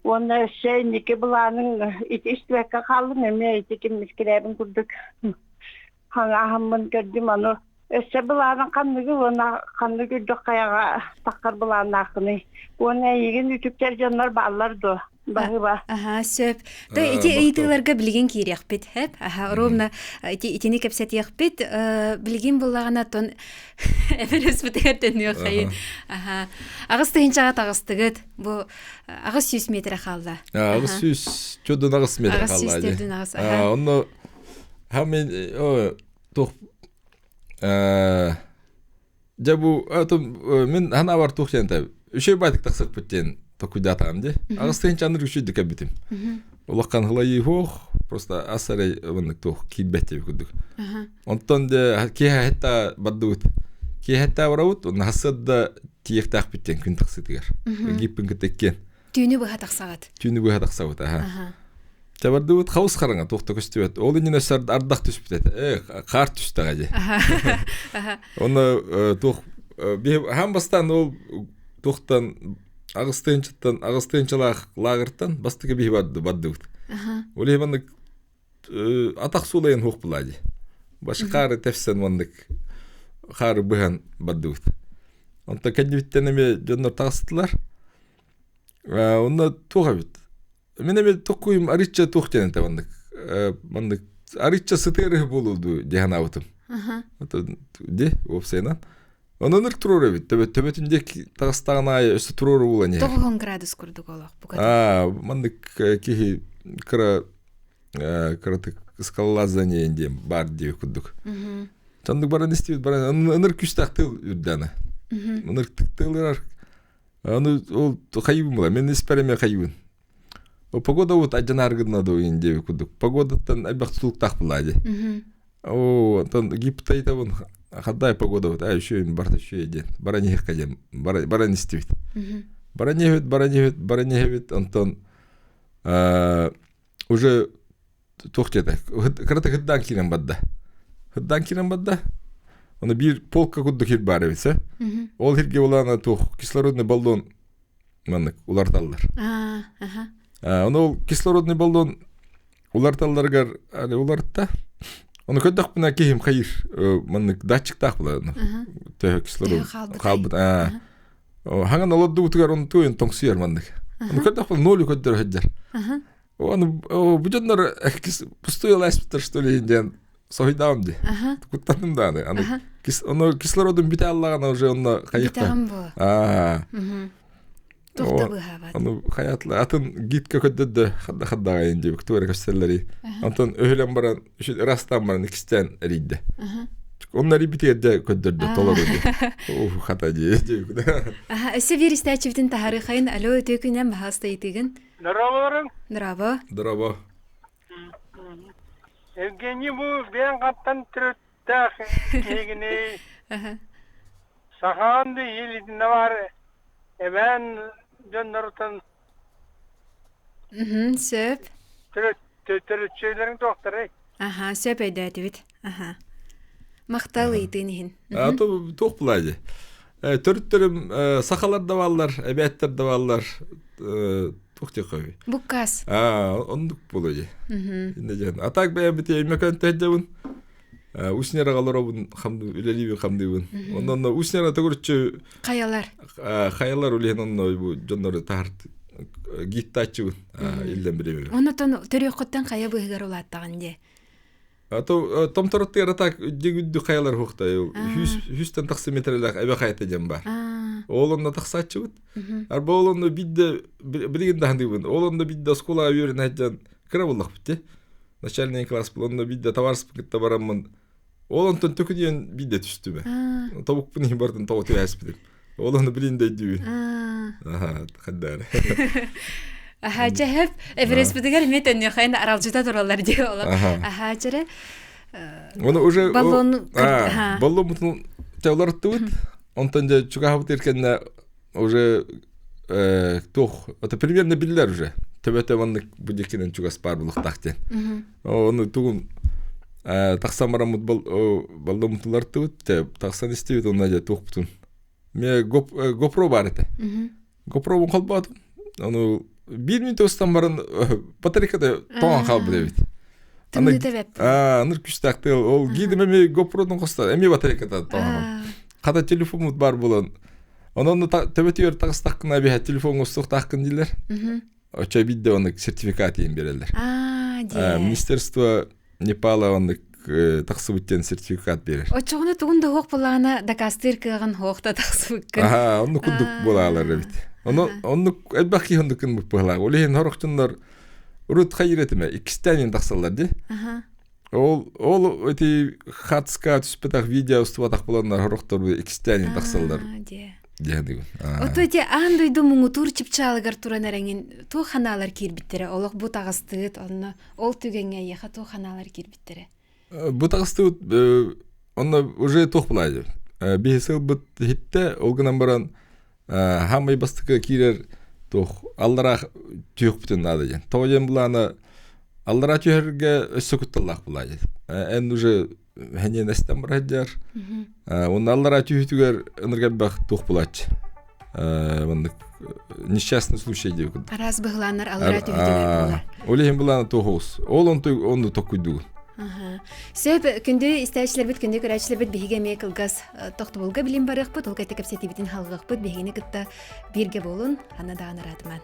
уонна өссө инники былааныҥ ити истибэккэ хааллым эмиэ ити ким мискирээбин курдук хаҥааһыммын көрдүм ону. Өссө былаанын ханныгы уонна ханнык үрдүк хайаҕа таххар былааннааххыный? Уонна эйигин үтүктэр дьоннор бааллар дуо? Баһыыба. Аха, сөп. То ити ыйытыыларга билигин киириэхпит, хэп? Аха, ровно ити итини кэпсэтиэхпит. Билигин буллаҕына тон Эвереспитигэр төннүөххэйин. Аха. Аҕыс тыһыынчаҕа таҕыстыгыт. Бу 800 метрэ хаалла. 848 метр хаалла. 848, аха. Онно хамин туох дьэ бу мин ханаабар туох диэн этэ үчүгэй баайтык тахсыппыт диэн токуйдаатаҕым дии. Аҕыс тыһыынча үчүгэйдик кэлбитим. Улахан хылайыы просто ас эрэ маннык туох киирбэт диэбит курдук. Онтон дьэ киэһэ хэтта бардыбыт. Киэһэ хэтта барабыт, уонна хассыарда тиийиэхтээхпит диэн күн тахсыытыгар. Гиппин кытта иккиэн. Түүнү быһа тахсаҕыт. Түүнү быһа тахсабыт, аха. Чэ бардыбыт хаус хараҥа туох да көстүбэт. Ол иннинэ өссө ардах түспүт этэ. Э, хаар түстэҕэ дии. Онно туох хаан бастаан ол туохтан аҕыс тыһыынчаттан аҕыс тыһыынчалаах лааҕыртан бастакы биһи бардыбыт. Ол иһин маннык атах суулайын хуох булаа дии. Башы хаары тэпсэн маннык хаары быһан бардыбыт. Онтон кэннибиттэн эмиэ дьоннор таҕыстылар. Онно туох эбит? Мин эмиэ токкуйум арычча туох диэн этэ маннык маннык арычча сытыарыһы буолуо дуу дии санаабытым. Ди уопсайынан. Онон ыр туруор эбит. Төбөтүн диэки таҕыстаҕын аайы өссө туруору булан иһэр. 90 градус курдук олох букатын. Аа, маннык киһи кыра кыратык скалолазание диэн баар диэби курдук. Чандык баран истибит баран ыныр күстээх тыл үрдээнэ. Ыныр тылырар. Аны ол хайыбын була. Мен испэр эмиэ хайыбын. Погода вот адьанааргынна дуу диэби курдук. Погодаттан элбэх тутулуктаах булаа дии. Оо, онтон гиптайтабын хаддай погода вот, а еще барта еще диэн. Баран иһиэххэ диэн. Баран истибит. Баран иһэбит, баран иһэбит, баран иһэбит. Онтон уже туох диэтэ кырата хыддаан киирэн барда. Хыддаан киирэн барда. Оны биир полка курдук хир баар эбит, Ол хирге булаана туох кислородный баллон маннык уларталлар. Оны ол кислородный баллон уларталларыгар уларта. Оны көрдөхпүнэ киһим хайыр маннык датчиктаах була төһө кислород хаалбыт. Хаҥан олордубутугар оны туйун тоҥсуйар маннык. Оны көрдөхпүнэ ноль көрдөрө сылдьар. Оны бу дьоннор пустую ласпыттар что ли диэн соһуйдаам дии. Куттанным даҕаны. Аны ону кислородун бүтэ аллаҕына уже онно хайыкта. Аа. Туох да быһаабат. Ону хаятла атын гидка көддөдө хадда хаддаҕайын диэбик туора көстөллөри. Онтон өһүлэн баран ырастаан баран иккистээн эрийдэ. Онно эрийбитигэр дэ көддөрдө толору дии. Ух хата дии диэбик. Аха, өссө биир истээччибитин таһарыхайын алло үтүө күнэн баһаста ыйытыгын. Здороволорун. Здраво. Здраво. Евгений бу бэйэҥ хантан төрүттээх киһигиний? Сахаан да иилитинэ бар эбээн дьоннорутан Сөп. төрүтчүлэриҥ туохтарый? Аха, сөп өйдөөтүбүт. Аха. Махтал ыйытыын иһин. А то туох булаа дии. Төрүттэрим сахалар да бааллар, эбээттэр да бааллар. Туох диэххэ Буккаас. Аа, оннук буолуо дии. Иннэ диэн. А так бэйэм бити өймөкөөн тэһдьэбин. Уснера олоробун, үлэлиибин, хамдыыбын. Онон Уснера төгүрүччү Хайалар. Хайалар үлэһин онно бу дьоннору таһар гиттааччыбын иллэн биремим. Онотон төрүөххүттэн хайа быыһыгар улааттаҕын дии. А то томтороттыгар так дьигүддү хайалар хуохта хүстэн тахса метрелээх эбэ хайата диэн бар. Ол онно тахсааччыбыт. Арба ол онно бидде билигин даһандыыбын. Ол онно бидде оскуолаҕа үөрэнэ сылдьан кыра буоллахпыт дии. Начальный класс был онно бидде товарыспын кытта бараммын ол онтон төкүнүйэн бидде түстүм. Тобукпун иһин бардын тоҕо түһээспитим. Ол ону билин да өйдүүбүн. Аха, хаддаары. Аха, чэһэп, Эвереспитигэр эмиэ төннүөхайын аралдьыта тураллар дии олох. Аха, чэрэ. Оны уже баллон баллон мутун теолорттубут. Онтон дьэ чугаһабыт иркенне уже туох, это примерно биллэр уже. Төбөтө маннык бу дикинен чугас баар булуктаах диэн. Оны тугун тахсан бараммыт баллон мутулартыбыт, тахсан истибит, онно дьэ туохпутун Ме GoPro бар этэ. GoPro-бун холбоотум. Ону биир мүнүүтэ устан баран батарейката тоҥон хаалбыт эбит. Тымныыта бэп. Аа, аныр күстээх тыал. Ол гидим эми GoPro-дун хоста, эми батарейката тоһоҕон. Хата телефоммут бар булан. Онон төбөтүгэр таҕыстаххына биһэ телефон оҥостуохтааххын дииллэр. Оччо бидде оннук сертификат иин береллер. Аа, дии. Министерство Непала оннук тахсыбыт диэн сертификат берер. Оччоҕуна тугун да суох буоллаҕына дакаастыыр кыаҕын суох да тахсыбыккын. Аха, оннук курдук буолаалар эбит. Ону оннук элбэх киһи оннук гынбыт быһалаах. Ол иһин сорох дьоннор урут хайыр этиме иккистээн тахсаллар дии. Ол ол эти хатска түспэтэх видео устубатах буоланнар сорохтор иккистээн тахсаллар. Диэн Ото ити аан дойду муҥутуур чыпчаалыгар туран эрэҥин туох ханаалар киирбиттэрэ олох бу таҕыстыыт онно ол түгэҥҥэ эйиэхэ туох ханаалар киирбиттэрэ Бу таҕыстыбыт онно уже туох булаайы биһи сылбыт иһиттэ ол гынан баран хаамай бастакы киирэр туох аллараа түһүөхпүтүн наада диэн тоҕо диэн булаана аллараа түһэргэ өссө кутталлаах булаайы эн уже хэниэн эстэн барар уонна аллараа түһүүтүгэр ынырга элбэх туох булааччы маннык несчастный случай диэбит курдук. Араас быһылааннар аллараа түһүүтүгэр буолар. Ол иһин былаана туох Ол онту токкуйдугун. Сөп, күндү истээччилэрбит, күндү көрөөччүлэрбит биһиги эмиэ кылгас тохтобулга билин барыахпыт, ол кэтэ кэпсэтиибитин халҕыахпыт, биһигини кытта бииргэ буолун, ханна даҕаны ыраатыман.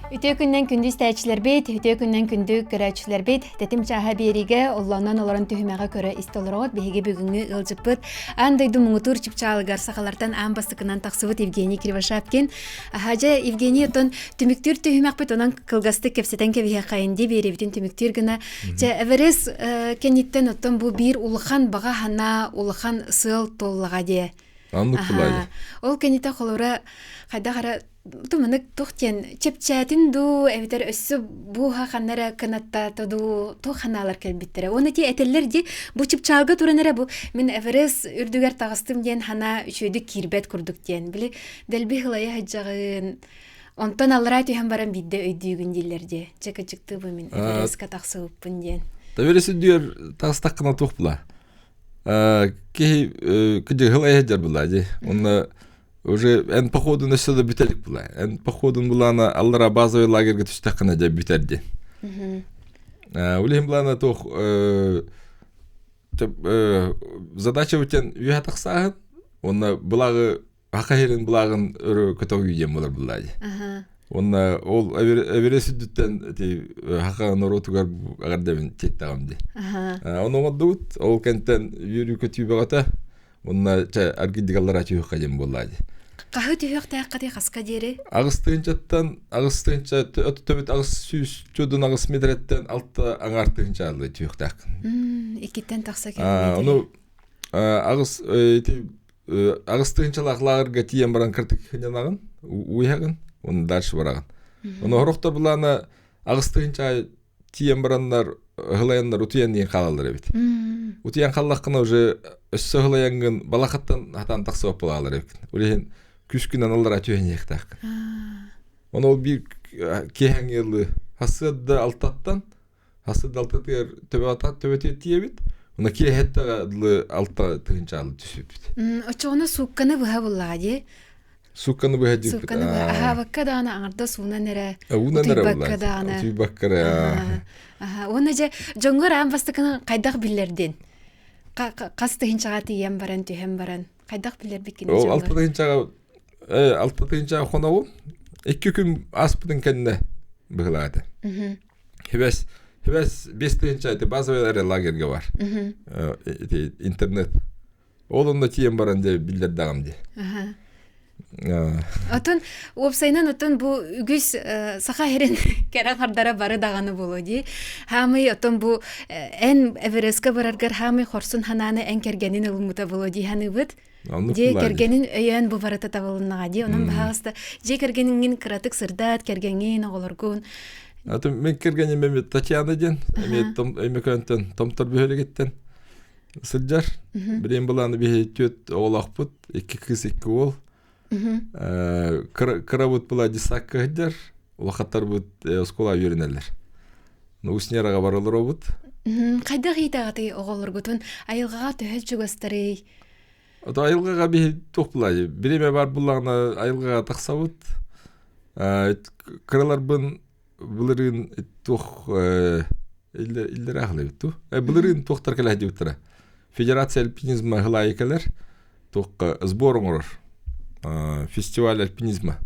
Үтүө күннэн күндү истээччилэрбит, үтүө күннэн күндү көрөөччүлэрбит, тэтим чааһа биэриигэ оллооннон олорон түһүмэҕи көрө истэ олороҕут. Биһиги бүгүҥҥү ыалдьыппыт аан дойду муҥутуур чыпчаалыгар сахалартан аан бастакынан тахсыбыт Евгений Кривошапкин. Аһаадьа Евгений оттон түмүктүүр түһүмэхпит онон кылгастык кэпсэтэн кэбиһиэххэйин дии биэриэбитин түмүктүүр гына. Чэ, Эверест кэнниттэн оттон бу биир улахан баҕа санаа, улахан сыал туоллаҕа диэ. Оннук булаайы. Ол кэнниттэн холобура хайдах эрэ туманык туох диэн чэпчээтин дуу эбэтэр өссө бууһа ханна эрэ кынаттаата дуу туох ханаалар кэлбиттэрэ. Уонна ти этэллэр ди бу чыпчаалга туран эрэ бу мин Эверест үрдүгэр таҕыстым диэн ханаа үчүгэйдик киирбэт курдук диэн. Били дэлби хылайа сылдьаҕын. Онтон аллараа түһэн баран биирдэ өйдүүгүн дииллэр дии. Чэ кычыктыы бу мин Эверестка тахсыбыппын диэн. Эверест үрдүгэр таҕыстаххына туох була? Киһи кыдьы хылайа сылдьар була дии. Онно уже эн походун өссө да бүтэлик була. Эн походун булаана аллара базовый лагерьга түстэххинэ дьэ бүтэр диэн. Ол иһин булаана туох задача бүтэн үөһэ тахсааһын уонна былааҕы Аха иһэрин былааҕын өрө көтөҕүү диэн буолар буллаа дии. Уонна ол Эверест үрдүттэн ити хаха норуотугар эҕэрдэбин тиэттэҕим дии. Ону оҥордубут. Ол кэнтэн үөрүү көтүү бөҕөтө. Уонна чэ аргыйдыгаллара түһүөххэ диэн буоллаа дии. Хаһы түһүөхтээххитий хаска диэри? 8 тыһыынчаттан 8 тыһыынча төбүт 848 метрэттэн 6,5 тыһыынча аллыы түһүөхтээххин. Иккиттэн тахса километр. Ону аҕыс ити 8 тыһыынчалаах лааҕырга тиийэн баран кыртык хыньанаҕын, уйаҕын, уонна дальше бараҕын. Ону сорохтор былаана 8 тыһыынча тиийэн бараннар ыһылайаннар утуйан диэн хаалаллар эбит. Утуйан хааллаххына уже өссө ыһылайаҥҥын балахаттан хатаан тахсыбат буолаалар эбит. Ол иһин күскүнэн аллара түһэниэхтээххин. Ону ол биир киэһэҥҥи ылыы сарсыарда алтаттан Хасыт алтатыгар төбөтүгэр тиийэбит. Уна киэһэттэҕэ дылы 6 тыһыынчаалы түсүппүт. Оччоҕуна суукканы быһа буллаҕа дии. Суукканы быһа диэбит. Суукканы быһа. Аһаабакка даҕаны аҥарда суунан эрэ. Уунан эрэ Утуйбакка даҕаны. Утуйбакка эрэ. Аха. Уонна дьэ дьоҥҥор аан бастакынан хайдах биллэрдин? Хас тыһыынчаҕа тиийэн баран, түһэн баран хайдах биллэрбиккин Ол 6 тыһыынчаҕа 6 тыһыынчаҕа хонобун. 2 күн ааспытын кэннэ быһылаата. Хибэс Хибэс 5 тыһыынча ити базовый эрэ лагерьга бар. Ити интернет. Ол онно тиийэн баран дьэ биллэрдэҕим дии. Отон уопсайынан отон бу үгүс саха сирин кэрэ хардара бары даҕаны буолуо дии. Хаамый отон бу эн Эверестка бараргар хаамый хорсун ханааны эн кэргэнин ылыммыта буолуо дии саныыбыт. Дьиэ кэргэнин өйөөн бу барыта табылыннаҕа дии. Онон баһаҕаста дьиэ кэргэниҥҥин кыратык сырдаат, кэргэҥҥин, оҕолоргун. Атын мин кэргэним эми Татьяна диэн, эми Өймөкөөнтөн Томтор бөһүөлэгиттэн сылдьар. Билигин былааны биһи түөрт оҕолоохпут, икки кыыс, икки уол. Кырабыт была детсадка сылдьар, улахаттарбыт оскуола үөрэнэллэр. Уснераҕа бара олоробут. Хайдах иитэҕитий оҕолоргутун? Айылҕаҕа төһө чугастарый? Ото айылҕаҕа биһи туох булаайы бириэмэ баар буллаҕына айылҕаҕа тахсабыт. Кыраларбын былырыын туох иллэрэ аһылыбыт ту. Былырыын туохтар кэлэ сылдьыбыттара. Федерация альпинизма хылаайы кэлэр туохха сбор оҥорор. Фестиваль альпинизма.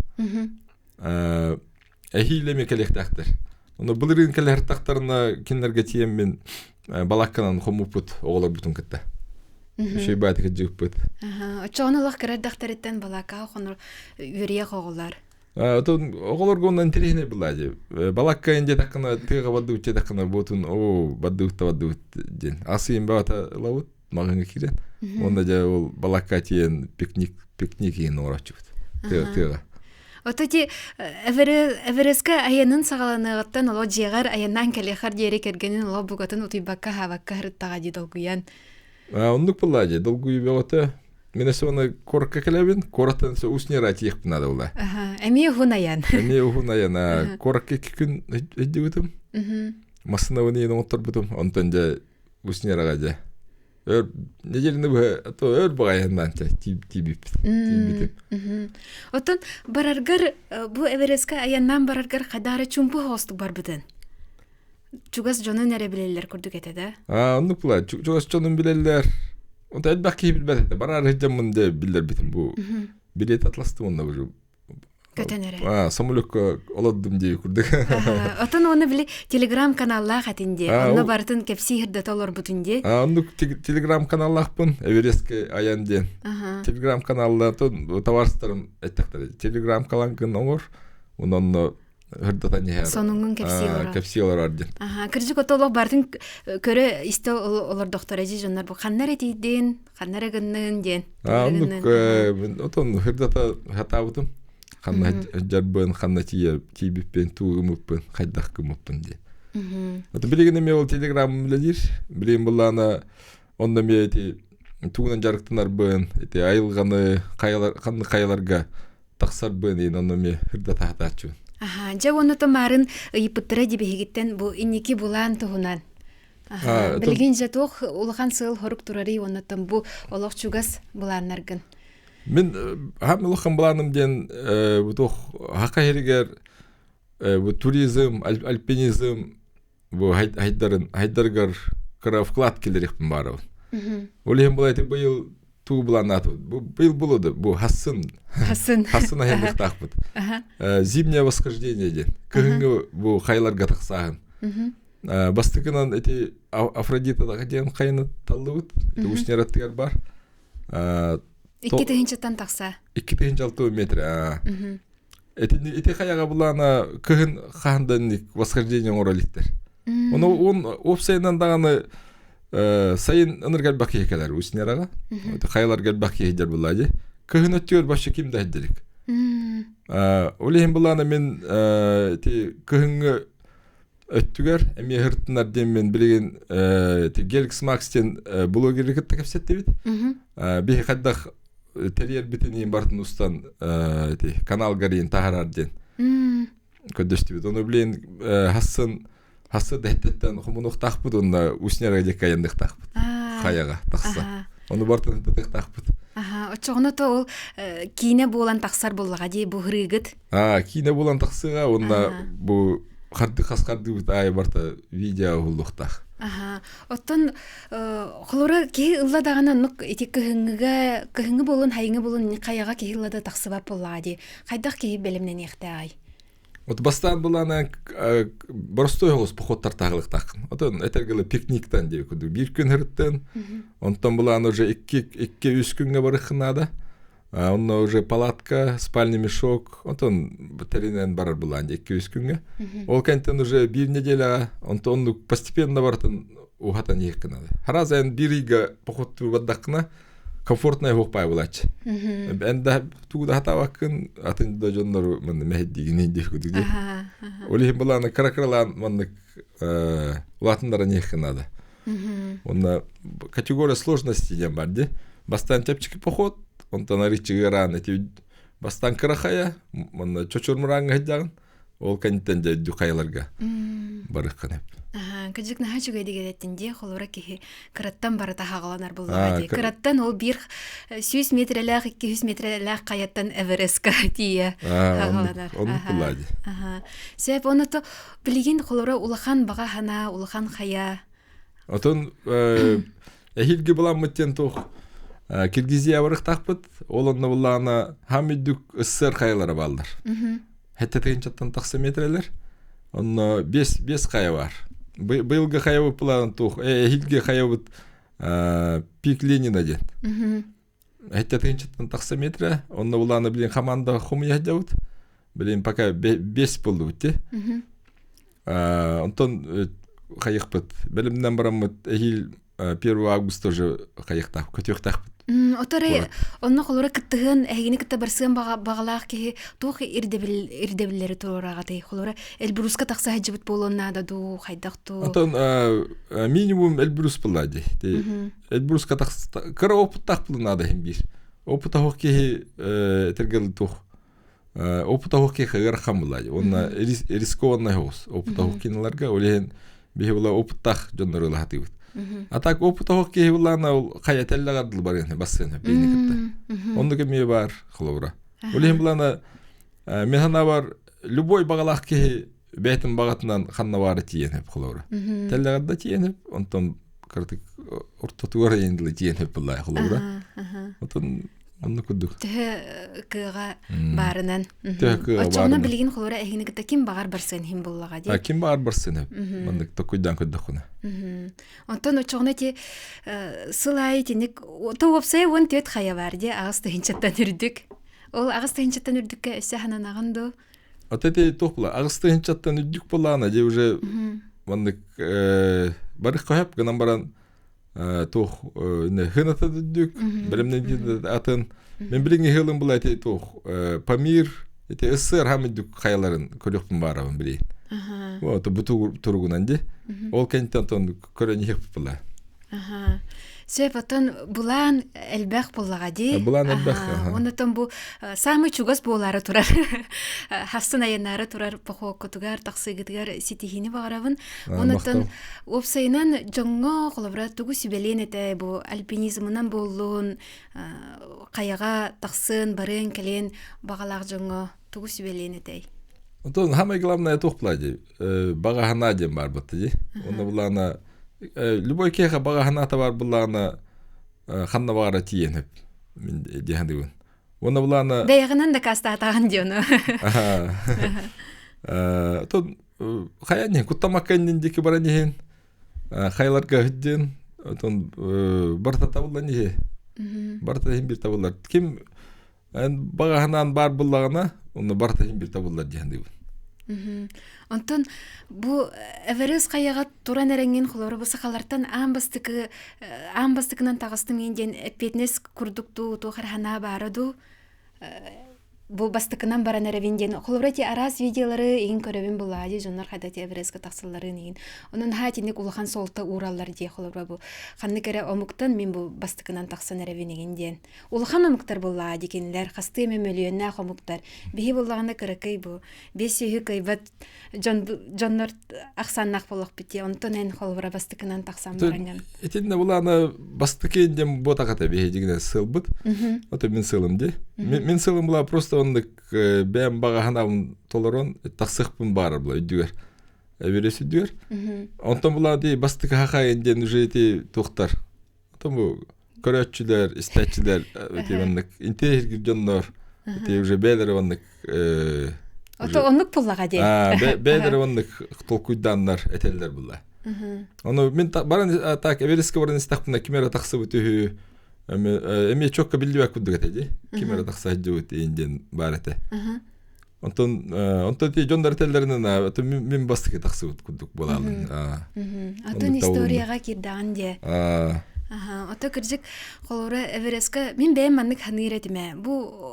Эһиил эмиэ кэлиэхтээхтэр. Ону былырыын кэлэһэртахтарына кинилэргэ тиийэммин балакканан хоммуппут оҕолорбутун кытта. Үчүгэй баатык дьыыппыт. Оччоҕуна олох кыра эрдэхтэриттэн балакка хонор үөрүйэх оҕолор. Отон оҕолорго онно интэриэһинэй была дии. Балакка ин диэтэххинэ тыаҕа бардыбыт диэтэххинэ буотун оо бардыбыт да бардыбыт диэн. Ас ыйын баҕата ылабыт маҕаһыыҥҥа киирэн. Уонна дьэ ол балакка тиийэн пикник пикник иһин оҥорооччубут тыаҕа. Ото ти Эверестка айанын саҕаланыаҕыттан олох дьиэҕэр айаннаан кэлиэхэр диэри кэргэнин олох букатын утуйбакка аһаабакка сырыттаҕа дии долгуйан. Оннук буолла дии долгуйуу бөҕөтө. Мин өссө уонна куоракка кэлэбин, куораттан өссө Усть-Нера тиийиэхпин наада буолла. Эмиэ уһун айан. Эмиэ уһун айан. Куоракка икки күн өйдүбүтүм. Массыынабын иһин оҥотторбутум. Онтон дьэ Усть-Нераҕа дьэ өр неделяны быһа то өр баҕайы тиийбиппит. Тиийбитим. Оттон бараргар бу Эверестка айаннаан бараргар хадаары чумпу хоостук барбытын. Чугас дьонун эрэ билэллэр курдук этэ да? Аа, оннук була. Чугас дьонун билэллэр. Онто элбэх киһи билбэт этэ. Бараар сылдьаммын дьэ биллэрбитим бу. Билет атластым онно уже. Көтөн эрэ. Аа, самолёкка олордум дии курдук. Отон уонна били телеграм-каналлаах этин дии. Онно барытын кэпсии сырдата олорбутун дии. Аа, оннук телеграм-каналлаахпын. Эверестке айан диэн. Телеграм-каналла товарыстарым эттэхтэрэ. Телеграм-каналгын оҥор. Онно ырдатан иһэр. Сонуҥҥун кэпсии олорор. Кэпсии олорор диэн. Аха, кырдьык ото олох бартын көрө истэ олордохтор эдьи дьоннор бу ханна эрэ тиийдин, ханна эрэ гыннын диэн. Аа, оннук отон ырдата хатаабытым. Ханна дьарбын, ханна тиийбиппин, туугумуппун, хайдах гыммыппын диэн. Ото билигин эмиэ ол телеграмм үлэлиир. Билигин былаана онно эмиэ ити тугунан дьарыктанарбын, ити айылҕаны ханнык хайаларга тахсарбын иин онно эмиэ ырдатаатааччыбын. Аха, дьэ уонна томарын ыйыппыттара дибиһигиттэн бу инники булаан туһунан. Аха, билигин дьэ туох улахан сыал хорук турарый уонна бу олох чугас былааннаргын. Мин хам улахан былааным диэн бу туох хака иһигэр бу туризм, альпинизм бу хайдарын хайдарыгар кыра вклад киллэриэхпин баарабын. Ол иһин була ити быйыл туу былааннаатыбыт. Бу быйыл булуду бу хассын. Хассын. Хассын аһыйдыктаахпыт. Зимнее восхождение диэн. Кыһыҥҥы бу хайларга тахсааһын. Бастакынан ити Афродита диэн хайыны таллыбыт. Ити Усть-Нераттыгар бар. Икки тыһыынчаттан тахса. 2 6 метр. Ити, ити хайаҕа булаана кыһын хаһан да инник восхождение оҥоро иликтэр. Ону он уопсайынан даҕаны сайын ынырга элбэх киһи кэлэр Усть-Нераҕа. Хайаларга элбэх киһи дьэр булла дии. Кыһын өттүгэр вообще ким да иһдилик. Ол иһин булаана мин ити кыһыҥҥы өттүгэр эмиэ һыртынар диэммин билигин ити Геликс Макс диэн блогеры кытта кэпсэттибит. Биһи хайдах тэрийэрбитин иин бартын устан ити каналгар иин таһарар диэн көрдөстүбүт. Ону билигин хассын хассы дэһтэттэн хомунуохтаахпыт уонна Усть-Нерга диэки айанныахтаахпыт. Хайаҕа тахса. Ону бартын ытыахтаахпыт. Аха, оччоҕуна то ол киинэ буолан тахсар буллаҕа дии бу һырыыгыт. Аа, киинэ буолан тахсыаҕа уонна бу харды хас хардыыбыт аайы барта видео уһуллуохтаах. Аха. Оттон холоро киһи ылла даҕаны оннук ити кыһыҥҥыга кыһыҥҥы буолун хайыҥы буолун хайаҕа киһи ылла да тахсыбат буоллаҕа дии. Хайдах киһи бэлэмнэниэхтээҕий? Вот бастаан былаана боростуой оҕус походтар таһылыктааххын. Отон этэргеле пикниктан диye курдук биир күн һырыттын. Онтон былаана уже икки икки үс күҥҥэ барыххын наада. Онно уже палатка, спальный мешок, онтон тэринэн барар былаан икки-үс күҥҥэ. Ол кэнтэн уже биир неделяҕа, онтон оннук постепенно барытын уһатан иһиэххин надо. Хараас эн биир ыйга походтуу бардаххына, комфортная хуохпай булааччы. Эн да тугу да хатаабаккын, атын да дьоннору манна мэһэйдиигин диэх курдук дии. Ол иһин былааны кыра-кыралаан маннык улаатыннаран иһиэххин надо. Онно категория сложности диэн бар дии. Бастаан чэпчэки поход, онтон арыыччы ыараан эти бастаан кыра хайа, манна чочурмурааҥҥа сылдьаҕын. Ол кэнниттэн дьэ үрдүк хайаларга барыаххын эп. Кыдьык наһаа үчүгэй дигэреттин дии холура киһи кыраттан барыта хаҕаланар буллаҕа дии. Кыраттан ол биир 100 метрэлээх, 200 метрэлээх хайаттан Эверестка тиийэ хаҕаланар. Оннук буллаа дии. Сөп, оны то билигин холура улахан баҕа хана, улахан хайа. Отон эһиилги буламмыт диэн туох Киргизия барыхтаахпыт. Ол онно буллаҕына хам үрдүк СССР хайалара бааллар. Хэттэ тыһыынчаттан тахса метрэлэр. Онно биэс хайа бар. Быйылгы хайабыт булаан туох эһиилги хайабыт пик Ленина диэн. Хэттэ тыһыынчаттан тахса метрэ. Онно булаана билин команда хомуйа сылдьабыт. Билин пока бес болдубут ти. Онтон хайыхпыт. Бэлэмнэн бараммыт эһиил 1 августа уже хайыхтаах, көтүөхтаахпыт. Оторой онно холура кыттыһыан эһигини кытта барсыан баҕалаах киһи туох ирдэбил ирдэбиллэри туруораҕатый? Холура Эльбруска тахса сылдьыбыт буолуон наада дуу, хайдах дуу? Онтон минимум Эльбрус буолла дии. Эльбруска кыра опыттаах буолуон наада иһин биир. Опыта суох киһи этэргэл туох опыта суох киһи ыарахан буолла дии. Уонна рискованный соҕус опыта суох кинилэргэ ол иһин биһи була опыттаах дьоннору ылаһатыыбыт. А так опыта суох киһи буллаана ол хайа тэллэҕэр дылы барыан бассыан биини кытта. Оннук эмиэ баар холобура. Ол иһин булаана мен санаабар любой баҕалаах киһи бэйэтин баҕатынан ханна баара тиийэн хөп холобура. Тэллэҕэр да тиийэн хөп, онтон кыратык ортотугар эйин дылы тиийэн хөп буллаай холобура. Отон Оннук курдук. Төһө кыаҕа баарынан. Төһө кыаҕа Оччоҕуна билигин холура эһигини кытта ким баҕар барсыан иһин буллаҕа дии. Ким баҕар барсыан сөп. Маннык токуйдаан көрдөххүнэ. Онтон оччоҕуна ити сыл аайы итинник то уопсайа 14 хайа бар дии аҕыс тыһыынчаттан үрдүк. Ол аҕыс тыһыынчаттан үрдүккэ өссө хананаҕын дуу? Ата ити туох була аҕыс тыһыынчаттан үрдүк буоллаҕына дии уже маннык барыхха сөп гынан баран туох хыната дүрдүк бэлэмнэнии атын мен билиҥҥи ыһыылым була ити туох Памир ити СССР хам үрдүк хайаларын көрүөхпүн баарабын билейин вот бу туругунан ди ол кэнниттэн онтон көрөн иһиэхпит була Сөп, оттон булаан элбэх буллаҕа дии. Булаан элбэх. Оннотон бу самый чугас буолаары турар, хассын айаннаары турар похуоккутугар, тахсыыгытыгар ситиһиини баҕарабын. Оннотон уопсайынан дьоҥҥо холобура тугу сүбэлиэн этэ бу альпинизмынан буоллун, хайаҕа тахсыан, барыан, кэлиэн баҕалаах дьоҥҥо тугу сүбэлиэн этэй? Онтон самое главное туох була дии баҕа санаа диэн баар батта дии. Онно булаана любой киһиэхэ баҕа санаата баар буллаҕына ханна баҕара тиийэн сөп мин дии саныыбын. Уонна булаана Бэйэҕинэн дакаастаатаҕын дии ону. Тон хайа иһин куттамакка иннин диэки баран иһин хайаларга үһүддүн отон барыта табыллан иһи. Барыта иһин бир табыллар. Ким Эн баҕаһынаан баар буллаҕына, онно барыта иһин бир табыллар диэн дыыбын. Онтон бу Эверест хайаҕа туран эрэҥҥин холоро бу сахалартан аан бастакы аан бастакынан таҕыстым диэн эппиэтинэс курдук дуу туох эрэ санаа баара дуу бу бастакынан баран эрэбин диэн холобура ити араас видеолары игин көрөбүн булаа дии дьоннор хайда ити Эверестка тахсалларын игин онон наһаа итинник улахан суолта уураллар дии холобура бу ханнык эрэ омуктан мин бу бастакынан тахсан эрэбин игин диэн Улахан омуктар буоллаҕа дии кинилэр, хастыы эмэ мөлүйүөннээх омуктар. Биһи буоллаҕына кыракый бу биэс сүүһү кыайбат дьон дьоннор ахсааннаах буолуохпут дии. Онтон эн холобура бастакынан тахсан бараҥҥын. Итиннэ булаана бастакы диэн буотах этэ биһи дьигинэ сылбыт. Ото мин сылым дии. Мин сылым була просто оннук бэйэм баҕаһанабын толорон тахсыахпын баарар була өйдүгэр. Эбирес өйдүгэр. Онтон була дии бастакы хахайын диэн уже ити туохтар. Отон бу көрөөччүлэр, истээччилэр ити маннык интэриэһиргиир дьоннор ити уже бэйэлэрэ маннык Ото оннук буллаҕа диэн. Бэйэлэрэ оннук толкуйдааннар этэллэр булла. Ону мин баран так Эверестке баран истэхпинэ ким эрэ тахсыбыт үһү эмиэ чокка биллибэт курдук этэ дии. Ким эрэ тахса сылдьыбыт диэн баар этэ. Онтон онтон ти дьоннор этэллэринэн мин бастакы тахсыбыт курдук буолаалын. Атын историяҕа киирдэҕин диэ. Ото кырдьык холобура Эверестка мин бэйэм маннык ханыыр этим ээ. Бу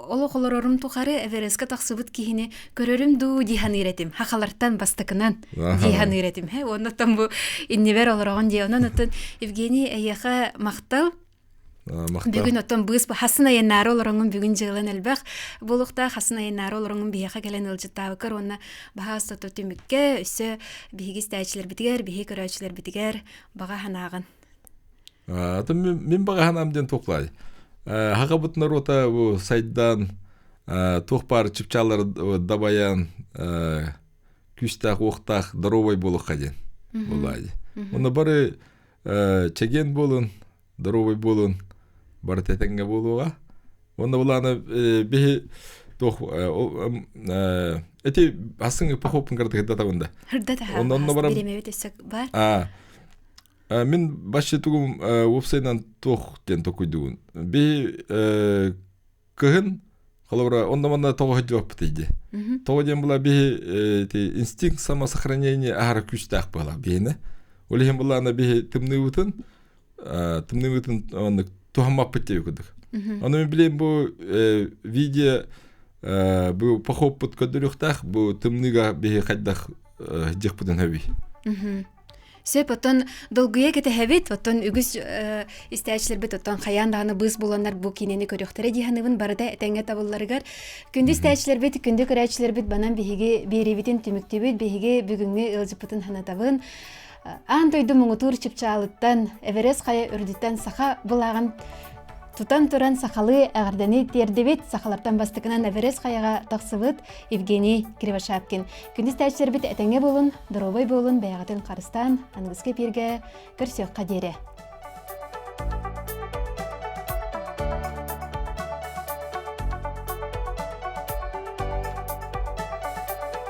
олох олорорум тухары Эверестка тахсыбыт киһини көрөрүм дуу дии ханыыр этим. Хахалартан бастакынан дии ханыыр этим. Оннуттан бу иннибэр олороҕун дии. Онон оттон Евгений эйиэхэ махтал. Бүгүн оттон быыс хасын айаннаары олороҥун бүгүн дьыалан элбэх буолуохтаах хасын айаннаары олороҥун биһиэхэ кэлэн ыалдьыттаабыккар уонна баһаас сото түмүккэ өссө биһиги истээччилэрбитигэр, биһиги көрөөччүлэрбитигэр баҕа санааҕын. Атын мин баҕа санаам диэн туохлаай. Хахабыт норуота бу сайдан туох баар чыпчаалары дабайан күүстээх уохтаах здоровай буолуохха диэн буолаай. Онно бары чэгиэн буолун, здоровый буолун, барыта этэҥҥэ буолуоҕа. Уонна булаана биһи туох эти асын похоппун кырдык хырдатабын да. Хырдата. Онно барам. Биремебит өссө бар. А мин башчы тугум уопсайынан туох диэн токуйдугун. Би кыһын холобура онно манна тоҕо сылдьыбаппыт иди. Тоҕо диэн була биһи ити инстинкт самосохранения аһара күүстээх буола биһине. Ол иһин булаана биһи тымныыбытын тымныыбытын оннук туһаммаппыт диэби курдук. Ону мин билем бу видео бу похоппут көрдөрүөхтээх бу тымныыга биһи хайдах дьыхпытын хөбүй. Сөп, оттон долгуйа кэтэһэбит, оттон үгүс истээччилэрбит оттон хайаан даҕаны быыс буланнар бу киинэни көрүөхтэрэ дии саныыбын барыта этэҥҥэ табылларыгар. Күндү истээччилэрбит, күндү көрөөччүлэрбит банан биһиги биэриибитин түмүктүүбүт, биһиги бүгүҥҥү ыалдьыппытын санатабын. Аан дойду муҥутуур чыпчаалыттан, Эверест хайа үрдүттэн саха былааҕын Тутан туран сахалыы эҕэрдэни тиэрдибит, сахалартан бастакынан Эверест хайаҕа тахсыбыт Евгений Кривошапкин. Күндү истээччилэрбит этэҥҥэ буолун, доруобай буолун, бэйэҕитин харыстаан, аныгыскы эпииргэ көрсүөххэ диэри.